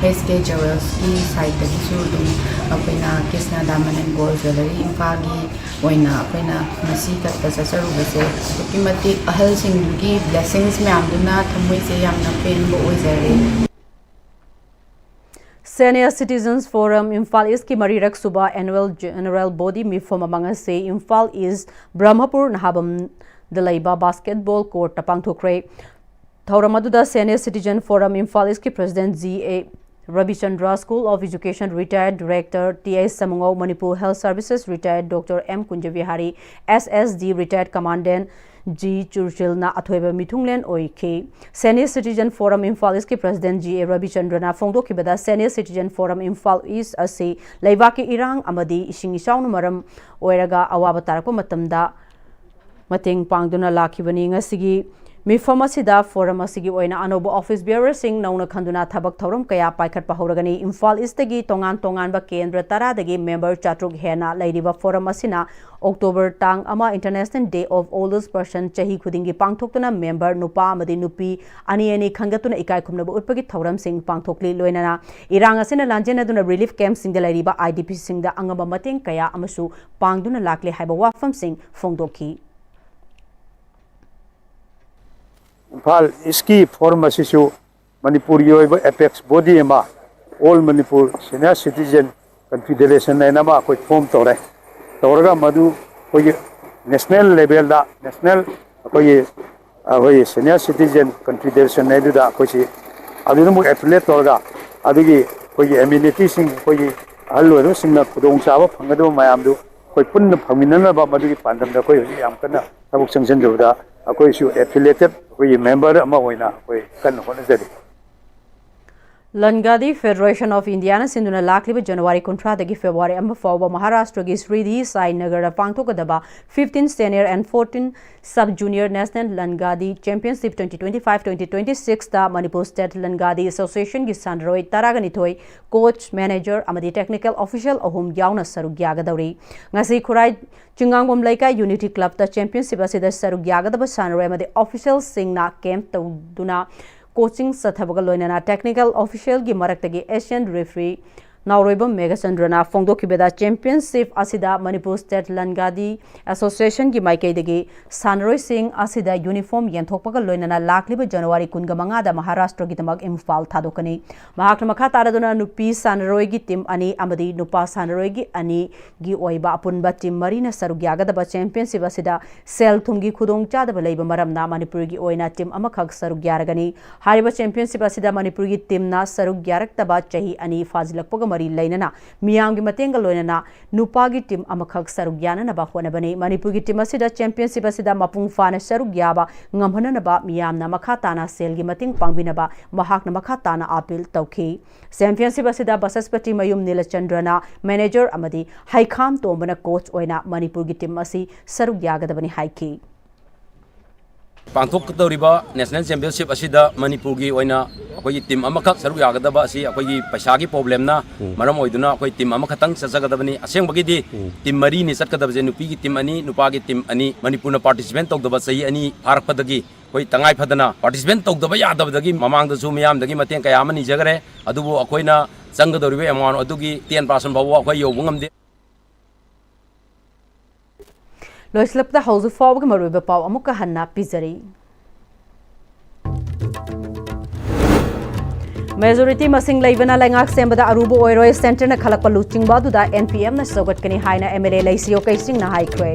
ꯑꯦꯁ ꯀꯦ ꯖ꯭ꯋꯦꯂꯔꯁꯀꯤ ꯁꯥꯏꯠꯇꯒꯤꯁꯨ ꯑꯗꯨꯝ ꯑꯩꯈꯣꯏꯅ Krishna diamond and gold jewellery ꯏꯝꯐꯥꯜꯒꯤ ꯑꯣꯏꯅ ꯑꯩꯈꯣꯏꯅ ꯉꯁꯤ ꯀꯠꯄ ꯆꯠꯆꯔꯨꯕꯁꯦ ꯑꯗꯨꯛꯀꯤ ꯃꯇꯤꯛ ꯑꯍꯜꯁꯤꯡꯗꯨꯒꯤ ꯕ꯭ꯂꯦꯁꯤꯡꯁ ꯃꯌꯥꯝꯗꯨꯅ ꯊꯃꯣꯏꯁꯦ ꯌꯥꯝꯅ ꯄꯦꯟꯕ ꯑꯣꯏꯖꯔꯦ꯫ Senior Citizens Forum ꯏꯝꯐꯥꯜ ꯏꯁꯀꯤ ꯃꯔꯤꯔꯛ ꯁꯨꯕ ꯑꯦꯅꯨꯋꯦꯜ ꯖꯦꯅꯔꯦꯜ ꯕꯣꯗꯤ ꯃꯤꯐꯝ ꯑꯃ ꯉꯁꯤ ꯏꯝꯐꯥꯜ ꯏꯁ ꯕ꯭ꯔꯍꯃꯄꯨꯔ ꯅꯍꯥꯕꯝꯗ ꯂꯩꯕ ꯕꯥꯁꯀꯦꯠꯕꯣꯜ ꯀꯣꯔꯠꯇ ꯄꯥꯡꯊꯣꯛꯈ꯭ꯔꯦ꯫ ꯊꯧꯔꯝ ꯑꯗꯨꯗ Senior Citizen Forum ꯏꯝꯐꯥꯜ ꯏꯁꯀꯤ president G A Rabichandra, School of Education retired director T H Samungou, Manipur Health Services retired doctor M Kunjabihari, S S D retired commandant G ꯆꯨꯔꯆꯤꯜꯅ ꯑꯊꯣꯏꯕ ꯃꯤꯊꯨꯡꯂꯦꯟ ꯑꯣꯏꯈꯤ꯫ Senior Citizen Forum ꯏꯝꯐꯥꯜ ꯏꯁꯀꯤ ꯄ꯭ꯔꯦꯁꯤꯗꯦꯟꯠ ꯖꯤ ꯑꯦ ꯔꯕꯤꯆꯟꯗ꯭ꯔꯅ ꯐꯣꯡꯗꯣꯛꯈꯤꯕꯗ, Senior Citizen Forum Imphal east ꯑꯁꯤ ꯂꯩꯕꯥꯛꯀꯤ ꯏꯔꯥꯡ ꯑꯃꯗꯤ ꯏꯁꯤꯡ ꯏꯆꯥꯎꯅ ꯃꯔꯝ ꯑꯣꯏꯔꯒ ꯑꯋꯥꯕ ꯇꯥꯔꯛꯄ ꯃꯇꯝꯗ ꯃꯇꯦꯡ ꯄꯥꯡꯗꯨꯅ ꯂꯥꯛꯈꯤꯕꯅꯤ꯫ ꯉꯁꯤꯒꯤ ꯃꯤꯐꯝ ꯑꯁꯤꯗ ꯐꯣꯔꯝ ꯑꯁꯤꯒꯤ ꯑꯣꯏꯅ ꯑꯅꯧꯕ ꯑꯣꯐꯤꯁ ꯕꯤꯌꯔꯔꯁꯤꯡ ꯅꯧꯅ ꯈꯟꯗꯨꯅ ꯊꯕꯛ ꯊꯧꯔꯝ ꯀꯌꯥ ꯄꯥꯏꯈꯠꯄ ꯍꯧꯔꯒꯅꯤ꯫ ꯏꯝꯐꯥꯜ ꯏꯁꯇꯒꯤ ꯇꯣꯉꯥꯟ ꯇꯣꯉꯥꯟꯕ ꯀꯦꯟꯗ꯭ꯔ ꯇꯔꯥꯗꯒꯤ ꯃꯦꯝꯕꯔ ꯆꯥꯇ꯭ꯔꯨꯛ ꯍꯦꯟꯅ ꯂꯩꯔꯤꯕ ꯐꯣꯔꯝ ꯑꯁꯤꯅ ꯑꯣꯛꯇꯣꯕꯔ ꯇꯥꯡ ꯑꯃ International Day of Oldest Person ꯆꯍꯤ ꯈꯨꯗꯤꯡꯒꯤ ꯄꯥꯡꯊꯣꯛꯇꯨꯅ ꯃꯦꯝꯕꯔ ꯅꯨꯄꯥ ꯑꯃꯗꯤ ꯅꯨꯄꯤ ꯑꯅꯤ ꯑꯅꯤ ꯈꯟꯒꯠꯇꯨꯅ ꯏꯀꯥꯏ ꯈꯨꯝꯅꯕ ꯎꯠꯄꯒꯤ ꯊꯧꯔꯝꯁꯤꯡ ꯄꯥꯡꯊꯣꯛꯂꯤ꯫ ꯂꯣꯏꯅꯅ ꯏꯔꯥꯡ ꯑꯁꯤꯅ ꯂꯥꯟꯖꯦꯟꯅꯗꯨꯅ ꯔꯤꯂꯤꯐ ꯀꯦꯝꯞꯁꯤꯡꯗ ꯂꯩꯔꯤꯕ ꯑꯥꯏ ꯗꯤ ꯄꯤꯁꯤꯡꯗ ꯑꯉꯝꯕ ꯃꯇꯦꯡ ꯀꯌꯥ ꯑꯃꯁꯨ ꯄꯥꯡꯗꯨꯅ ꯂꯥꯛꯂꯤ ꯍꯥꯏꯕ ꯋꯥꯐꯝꯁꯤꯡ ꯐꯣꯡꯗꯣꯛꯈꯤ꯫ ꯏꯝꯐꯥꯜ ꯏꯁꯀꯤ ꯐꯣꯔꯝ ꯑꯁꯤꯁꯨ ꯃꯅꯤꯄꯨꯔꯒꯤ ꯑꯣꯏꯕ ꯑꯦꯄꯦꯛꯁ ꯕꯣꯗꯤ ꯑꯃ, ꯑꯣꯜ ꯃꯅꯤꯄꯨꯔ ꯁꯦꯅꯤꯌꯔ ꯁꯤꯇꯤꯖꯦꯟ ꯀꯟꯐꯤꯗꯔꯦꯁꯟ ꯍꯥꯏꯅ ꯑꯃ ꯑꯩꯈꯣꯏ ꯐꯣꯝ ꯇꯧꯔꯦ꯫ ꯇꯧꯔꯒ ꯃꯗꯨ ꯑꯩꯈꯣꯏꯒꯤ ꯅꯦꯁꯅꯦꯜ ꯂꯦꯚꯦꯜꯗ, ꯅꯦꯁꯅꯦꯜ ꯑꯩꯈꯣꯏꯒꯤ, ꯑꯩꯈꯣꯏꯒꯤ ꯁꯦꯅꯤꯌꯔ ꯁꯤꯇꯤꯖꯦꯟ ꯀꯟꯐꯤꯗꯔꯦꯁꯟ ꯍꯥꯏꯗꯨꯗ ꯑꯩꯈꯣꯏꯁꯤ ꯑꯗꯨꯗ ꯑꯃꯨꯛ ꯑꯦꯐꯤꯂꯦꯠ ꯇꯧꯔꯒ ꯑꯗꯨꯒꯤ ꯑꯩꯈꯣꯏꯒꯤ ꯑꯦꯃꯤꯅꯤꯇꯤꯁꯤꯡ, ꯑꯩꯈꯣꯏꯒꯤ ꯑꯍꯜ ꯑꯣꯏꯔꯕꯁꯤꯡꯅ ꯈꯨꯗꯣꯡꯆꯥꯕ ꯐꯪꯒꯗꯕ ꯃꯌꯥꯝꯗꯨ ꯑꯩꯈꯣꯏ ꯄꯨꯟꯅ ꯐꯪꯃꯤꯟꯅꯅꯕ, ꯃꯗꯨꯒꯤ ꯄꯥꯟꯗꯝꯗ ꯑꯩꯈꯣꯏ ꯍꯧꯖꯤꯛ ꯌꯥꯝ ꯀꯟꯅ ꯊꯕꯛ ꯆꯪꯁꯤꯟꯖꯕꯗ ꯑꯩꯈꯣꯏꯁꯨ ꯑꯦꯐꯤꯂꯦꯇꯦꯠ ꯑꯩꯈꯣꯏꯒꯤ ꯃꯦꯝꯕꯔ ꯑꯃ ꯑꯣꯏꯅ ꯑꯩꯈꯣꯏ ꯀꯟꯅ ꯍꯣꯠꯅꯖꯔꯤ꯫ ꯂꯟꯒꯥꯗꯤ ꯐꯦꯗꯔꯦꯁꯟ ꯑꯣꯐ ꯏꯟꯗꯤꯌꯥꯅ ꯁꯤꯟꯗꯨꯅ ꯂꯥꯛꯂꯤꯕ ꯖꯅꯋꯥꯔꯤ ꯀꯨꯟꯊ꯭ꯔꯥꯗꯒꯤ ꯐꯦꯕ꯭ꯔꯨꯋꯥꯔꯤ ꯑꯃ ꯐꯥꯎꯕ ꯃꯍꯥꯔꯥꯁꯇ꯭ꯔꯒꯤ ꯁ꯭ꯔꯤꯗꯤ ꯁꯥꯏ ꯅꯒꯔꯗ ꯄꯥꯡꯊꯣꯛꯀꯗꯕ fifteen senior and fourteen sub junior national Langadi championship twenty twenty five twenty twenty sixꯇ ꯃꯅꯤꯄꯨꯔ ꯁ꯭ꯇꯦꯠ ꯂꯟꯒꯥꯗꯤ ꯑꯦꯁꯣꯁꯤꯌꯦꯁꯟꯒꯤ ꯁꯥꯟꯅꯔꯣꯏ ꯇꯔꯥꯒꯅꯤꯊꯣꯏ, ꯀꯣꯆ, ꯃꯦꯅꯦꯖꯔ ꯑꯃꯗꯤ ꯇꯦꯛꯅꯤꯀꯦꯜ ꯑꯣꯐꯤꯁꯤꯌꯦꯜ ꯑꯍꯨꯝ ꯌꯥꯎꯅ ꯁꯔꯨꯛ ꯌꯥꯒꯗꯧꯔꯤ꯫ ꯉꯁꯤ ꯈꯨꯔꯥꯏ ꯆꯤꯡꯉꯥꯡꯕꯝ ꯂꯩꯀꯥꯏ ꯌꯨꯅꯤꯇꯤ ꯀ꯭ꯂꯕꯇ ꯆꯦꯝꯄꯤꯌꯟꯁꯤꯞ ꯑꯁꯤꯗ ꯁꯔꯨꯛ ꯌꯥꯒꯗꯕ ꯁꯥꯟꯅꯔꯣꯏ ꯑꯃꯗꯤ ꯑꯣꯐꯤꯁꯤꯌꯦꯜꯁꯤꯡꯅ ꯀꯦꯝꯞ ꯇꯧꯗꯨꯅ ꯀꯣꯆꯤꯡ ꯆꯠꯊꯕꯒ ꯂꯣꯏꯅꯅ ꯇꯦꯛꯅꯤꯀꯦꯜ ꯑꯣꯐꯤꯁꯤꯌꯦꯜꯒꯤ ꯃꯔꯛꯇꯒꯤ ꯑꯦꯁꯤꯌꯥꯟ ꯔꯦꯐ꯭ꯔꯤ ꯅꯥꯎꯔꯣꯏꯕꯝ ꯃꯦꯘꯆꯟꯗ꯭ꯔꯅ ꯐꯣꯡꯗꯣꯛꯈꯤꯕꯗ, ꯆꯦꯝꯄꯤꯌꯟꯁꯤꯞ ꯑꯁꯤꯗ ꯃꯅꯤꯄꯨꯔ ꯁ꯭ꯇꯦꯠ ꯂꯟꯒꯥꯗꯤ ꯑꯦꯁꯣꯁꯤꯌꯦꯁꯟꯒꯤ ꯃꯥꯏꯀꯩꯗꯒꯤ ꯁꯥꯟꯅꯔꯣꯏꯁꯤꯡ ꯑꯁꯤꯗ ꯌꯨꯅꯤꯐꯣꯔꯝ ꯌꯦꯟꯊꯣꯛꯄꯒ ꯂꯣꯏꯅꯅ ꯂꯥꯛꯂꯤꯕ ꯖꯅꯋꯥꯔꯤ ꯀꯨꯟꯒ ꯃꯉꯥꯗ ꯃꯍꯥꯔꯥꯁꯇ꯭ꯔꯒꯤꯗꯃꯛ ꯏꯝꯐꯥꯜ ꯊꯥꯗꯣꯛꯀꯅꯤ꯫ ꯃꯍꯥꯛꯅ ꯃꯈꯥ ꯇꯥꯔꯗꯨꯅ ꯅꯨꯄꯤ ꯁꯥꯟꯅꯔꯣꯏꯒꯤ ꯇꯤꯝ ꯑꯅꯤ ꯑꯃꯗꯤ ꯅꯨꯄꯥ ꯁꯥꯟꯅꯔꯣꯏꯒꯤ ꯑꯅꯤꯒꯤ ꯑꯣꯏꯕ ꯑꯄꯨꯟꯕ ꯇꯤꯝ ꯃꯔꯤꯅ ꯁꯔꯨꯛ ꯌꯥꯒꯗꯕ ꯆꯦꯝꯄꯤꯌꯟꯁꯤꯞ ꯑꯁꯤꯗ ꯁꯦꯜ ꯊꯨꯝꯒꯤ ꯈꯨꯗꯣꯡꯆꯥꯗꯕ ꯂꯩꯕ ꯃꯔꯝꯅ ꯃꯅꯤꯄꯨꯔꯒꯤ ꯑꯣꯏꯅ ꯇꯤꯝ ꯑꯃꯈꯛ ꯁꯔꯨꯛ ꯌꯥꯔꯒꯅꯤ꯫ ꯍꯥꯏꯔꯤꯕ ꯆꯦꯝꯄꯤꯌꯟꯁꯤꯞ ꯑꯁꯤꯗ ꯃꯅꯤꯄꯨꯔꯒꯤ ꯇꯤꯝꯅ ꯁꯔꯨꯛ ꯌꯥꯔꯛꯇꯕ ꯆꯍꯤ ꯑꯅꯤ ꯐꯥꯖꯤꯜꯂꯛꯄꯒ ꯃꯔꯤ ꯂꯩꯅꯅ ꯃꯤꯌꯥꯝꯒꯤ ꯃꯇꯦꯡꯒ ꯂꯣꯏꯅꯅ ꯅꯨꯄꯥꯒꯤ ꯇꯤꯝ ꯑꯃꯈꯛ ꯁꯔꯨꯛ ꯌꯥꯅꯅꯕ ꯍꯣꯠꯅꯕꯅꯤ꯫ ꯃꯅꯤꯄꯨꯔꯒꯤ ꯇꯤꯝ ꯑꯁꯤꯗ ꯆꯦꯝꯄꯤꯌꯟꯁꯤꯞ ꯑꯁꯤꯗ ꯃꯄꯨꯡ ꯐꯥꯅ ꯁꯔꯨꯛ ꯌꯥꯕ ꯉꯝꯍꯟꯅꯅꯕ ꯃꯤꯌꯥꯝꯅ ꯃꯈꯥ ꯇꯥꯅ ꯁꯦꯜꯒꯤ ꯃꯇꯦꯡ ꯄꯥꯡꯕꯤꯅꯕ ꯃꯍꯥꯛꯅ ꯃꯈꯥ ꯇꯥꯅ ꯑꯥꯄꯤꯜ ꯇꯧꯈꯤ꯫ ꯆꯦꯝꯄꯤꯌꯟꯁꯤꯞ ꯑꯁꯤꯗ ꯕꯁꯁꯄꯇꯤ ꯃꯌꯨꯝ ꯅꯤꯂꯆꯟꯗ꯭ꯔꯅ ꯃꯦꯅꯦꯖꯔ ꯑꯃꯗꯤ ꯍꯩꯈꯥꯝ ꯇꯣꯝꯕꯅ ꯀꯣꯆ ꯑꯣꯏꯅ ꯃꯅꯤꯄꯨꯔꯒꯤ ꯇꯤꯝ ꯑꯁꯤ ꯁꯔꯨꯛ ꯌꯥꯒꯗꯕꯅꯤ ꯍꯥꯏꯈꯤ꯫ ꯄꯥꯡꯊꯣꯛꯀꯗꯧꯔꯤꯕ ꯅꯦꯁꯅꯦꯜ ꯆꯦꯝꯄꯤꯌꯟꯁꯤꯞ ꯑꯁꯤꯗ ꯃꯅꯤꯄꯨꯔꯒꯤ ꯑꯣꯏꯅ ꯑꯩꯈꯣꯏꯒꯤ ꯇꯤꯝ ꯑꯃꯈꯛ ꯁꯔꯨꯛ ꯌꯥꯒꯗꯕ ꯑꯁꯤ ꯑꯩꯈꯣꯏꯒꯤ ꯄꯩꯁꯥꯒꯤ ꯄ꯭ꯔꯣꯕ꯭ꯂꯦꯝꯅ ꯃꯔꯝ ꯑꯣꯏꯗꯨꯅ ꯑꯩꯈꯣꯏ ꯇꯤꯝ ꯑꯃꯈꯛꯇꯪ ꯆꯠꯆꯒꯗꯕꯅꯤ꯫ ꯑꯁꯦꯡꯕꯒꯤꯗꯤ ꯇꯤꯝ ꯃꯔꯤꯅꯤ ꯆꯠꯀꯗꯕꯁꯦ, ꯅꯨꯄꯤꯒꯤ ꯇꯤꯝ ꯑꯅꯤ, ꯅꯨꯄꯥꯒꯤ ꯇꯤꯝ ꯑꯅꯤ꯫ ꯃꯅꯤꯄꯨꯔꯅ ꯄꯥꯔꯇꯤꯁꯤꯄꯦꯠ ꯇꯧꯗꯕ ꯆꯍꯤ ꯑꯅꯤ ꯐꯥꯔꯛꯄꯗꯒꯤ ꯑꯩꯈꯣꯏ ꯇꯉꯥꯏ ꯐꯗꯅ ꯄꯥꯔꯇꯤꯁꯤꯄꯦꯠ ꯇꯧꯗꯕ ꯌꯥꯗꯕꯗꯒꯤ ꯃꯃꯥꯡꯗꯁꯨ ꯃꯤꯌꯥꯝꯗꯒꯤ ꯃꯇꯦꯡ ꯀꯌꯥ ꯑꯃ ꯅꯤꯖꯈ꯭ꯔꯦ꯫ ꯑꯗꯨꯕꯨ ꯑꯩꯈꯣꯏꯅ ꯆꯪꯒꯗꯧꯔꯤꯕ ꯑꯦꯃꯥꯎꯟ ꯑꯗꯨꯒꯤ ꯇꯦꯟ ꯄꯥꯔꯁꯦꯟ ꯐꯥꯎꯕ ꯑꯩꯈꯣꯏ ꯌꯧꯕ ꯉꯝꯗꯦ꯫ ꯂꯣꯏꯁꯤꯜꯂꯛꯄꯗ ꯍꯧꯖꯤꯛ ꯐꯥꯎꯕꯒꯤ ꯃꯔꯨꯑꯣꯏꯕ ꯄꯥꯎ ꯑꯃꯨꯛꯀ ꯍꯟꯅ ꯄꯤꯖꯔꯤ꯫ ꯃꯦꯖꯣꯔꯤꯇꯤ ꯃꯁꯤꯡ ꯂꯩꯕꯅ ꯂꯩꯉꯥꯛ ꯁꯦꯝꯕꯗ ꯑꯔꯨꯕ ꯑꯣꯏꯔꯣꯏ, ꯁꯦꯟꯇꯔꯅ ꯈꯜꯂꯛꯄ ꯂꯨꯆꯤꯡꯕ ꯑꯗꯨꯗ ꯑꯦꯟ ꯄꯤ ꯑꯦꯝꯅ ꯁꯧꯒꯠꯀꯅꯤ ꯍꯥꯏꯅ ꯑꯦꯝ ꯑꯦꯜ ꯑꯦ ꯂꯩꯁꯤꯌꯣ ꯀꯩꯁꯤꯡꯅ ꯍꯥꯏꯈ꯭ꯔꯦ꯫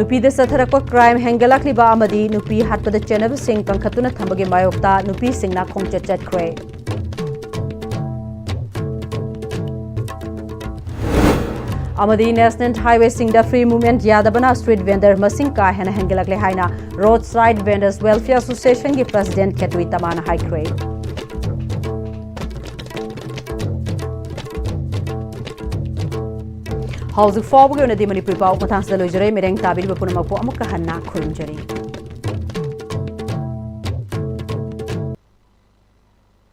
ꯅꯨꯄꯤꯗ ꯆꯠꯊꯔꯛꯄ ꯀ꯭ꯔꯥꯏꯝ ꯍꯦꯟꯒꯠꯂꯛꯂꯤꯕ ꯑꯃꯗꯤ ꯅꯨꯄꯤ ꯍꯥꯠꯄꯗ ꯆꯦꯟꯅꯕꯁꯤꯡ ꯀꯟꯈꯠꯇꯨꯅ ꯊꯝꯕꯒꯤ ꯃꯥꯌꯣꯛꯇ ꯅꯨꯄꯤꯁꯤꯡꯅ ꯈꯣꯡꯆꯠ ꯆꯠꯈ꯭ꯔꯦ꯫ ꯑꯃꯗꯤ ꯅꯦꯁꯅꯦꯜ ꯍꯥꯏꯋꯦꯁꯤꯡꯗ ꯐ꯭ꯔꯤ ꯃꯨꯚꯃꯦꯟꯠ ꯌꯥꯗꯕꯅ ꯁ꯭ꯇ꯭ꯔꯤꯠ ꯚꯦꯟꯗꯔ ꯃꯁꯤꯡ ꯀꯥ ꯍꯦꯟꯅ ꯍꯦꯟꯒꯠꯂꯛꯂꯦ ꯍꯥꯏꯅ ꯔꯣꯗ ꯁꯥꯏꯗ ꯚꯦꯟꯗꯔꯁ ꯋꯦꯜꯐꯤꯌꯔ ꯑꯦꯁꯣꯁꯤꯌꯦꯁꯟꯒꯤ ꯄ꯭ꯔꯁꯤꯗꯦꯟꯠ ꯈꯦꯇ꯭ꯔꯤ ꯇꯃꯥꯅ ꯍꯥꯏꯈ꯭ꯔꯦ꯫ ꯍꯧꯖꯤꯛ ꯐꯥꯎꯕꯒꯤ ꯑꯣꯏꯅꯗꯤ ꯃꯅꯤꯄꯨꯔꯤ ꯄꯥꯎ ꯃꯇꯥꯡꯁꯤꯗ ꯂꯣꯏꯖꯔꯦ꯫ ꯃꯤꯔꯦꯡ ꯇꯥꯕꯤꯔꯤꯕ ꯄꯨꯝꯅꯃꯛꯄꯨ ꯑꯃꯨꯛꯀ ꯍꯟꯅ ꯈꯨꯔꯨꯝꯖꯔꯤ꯫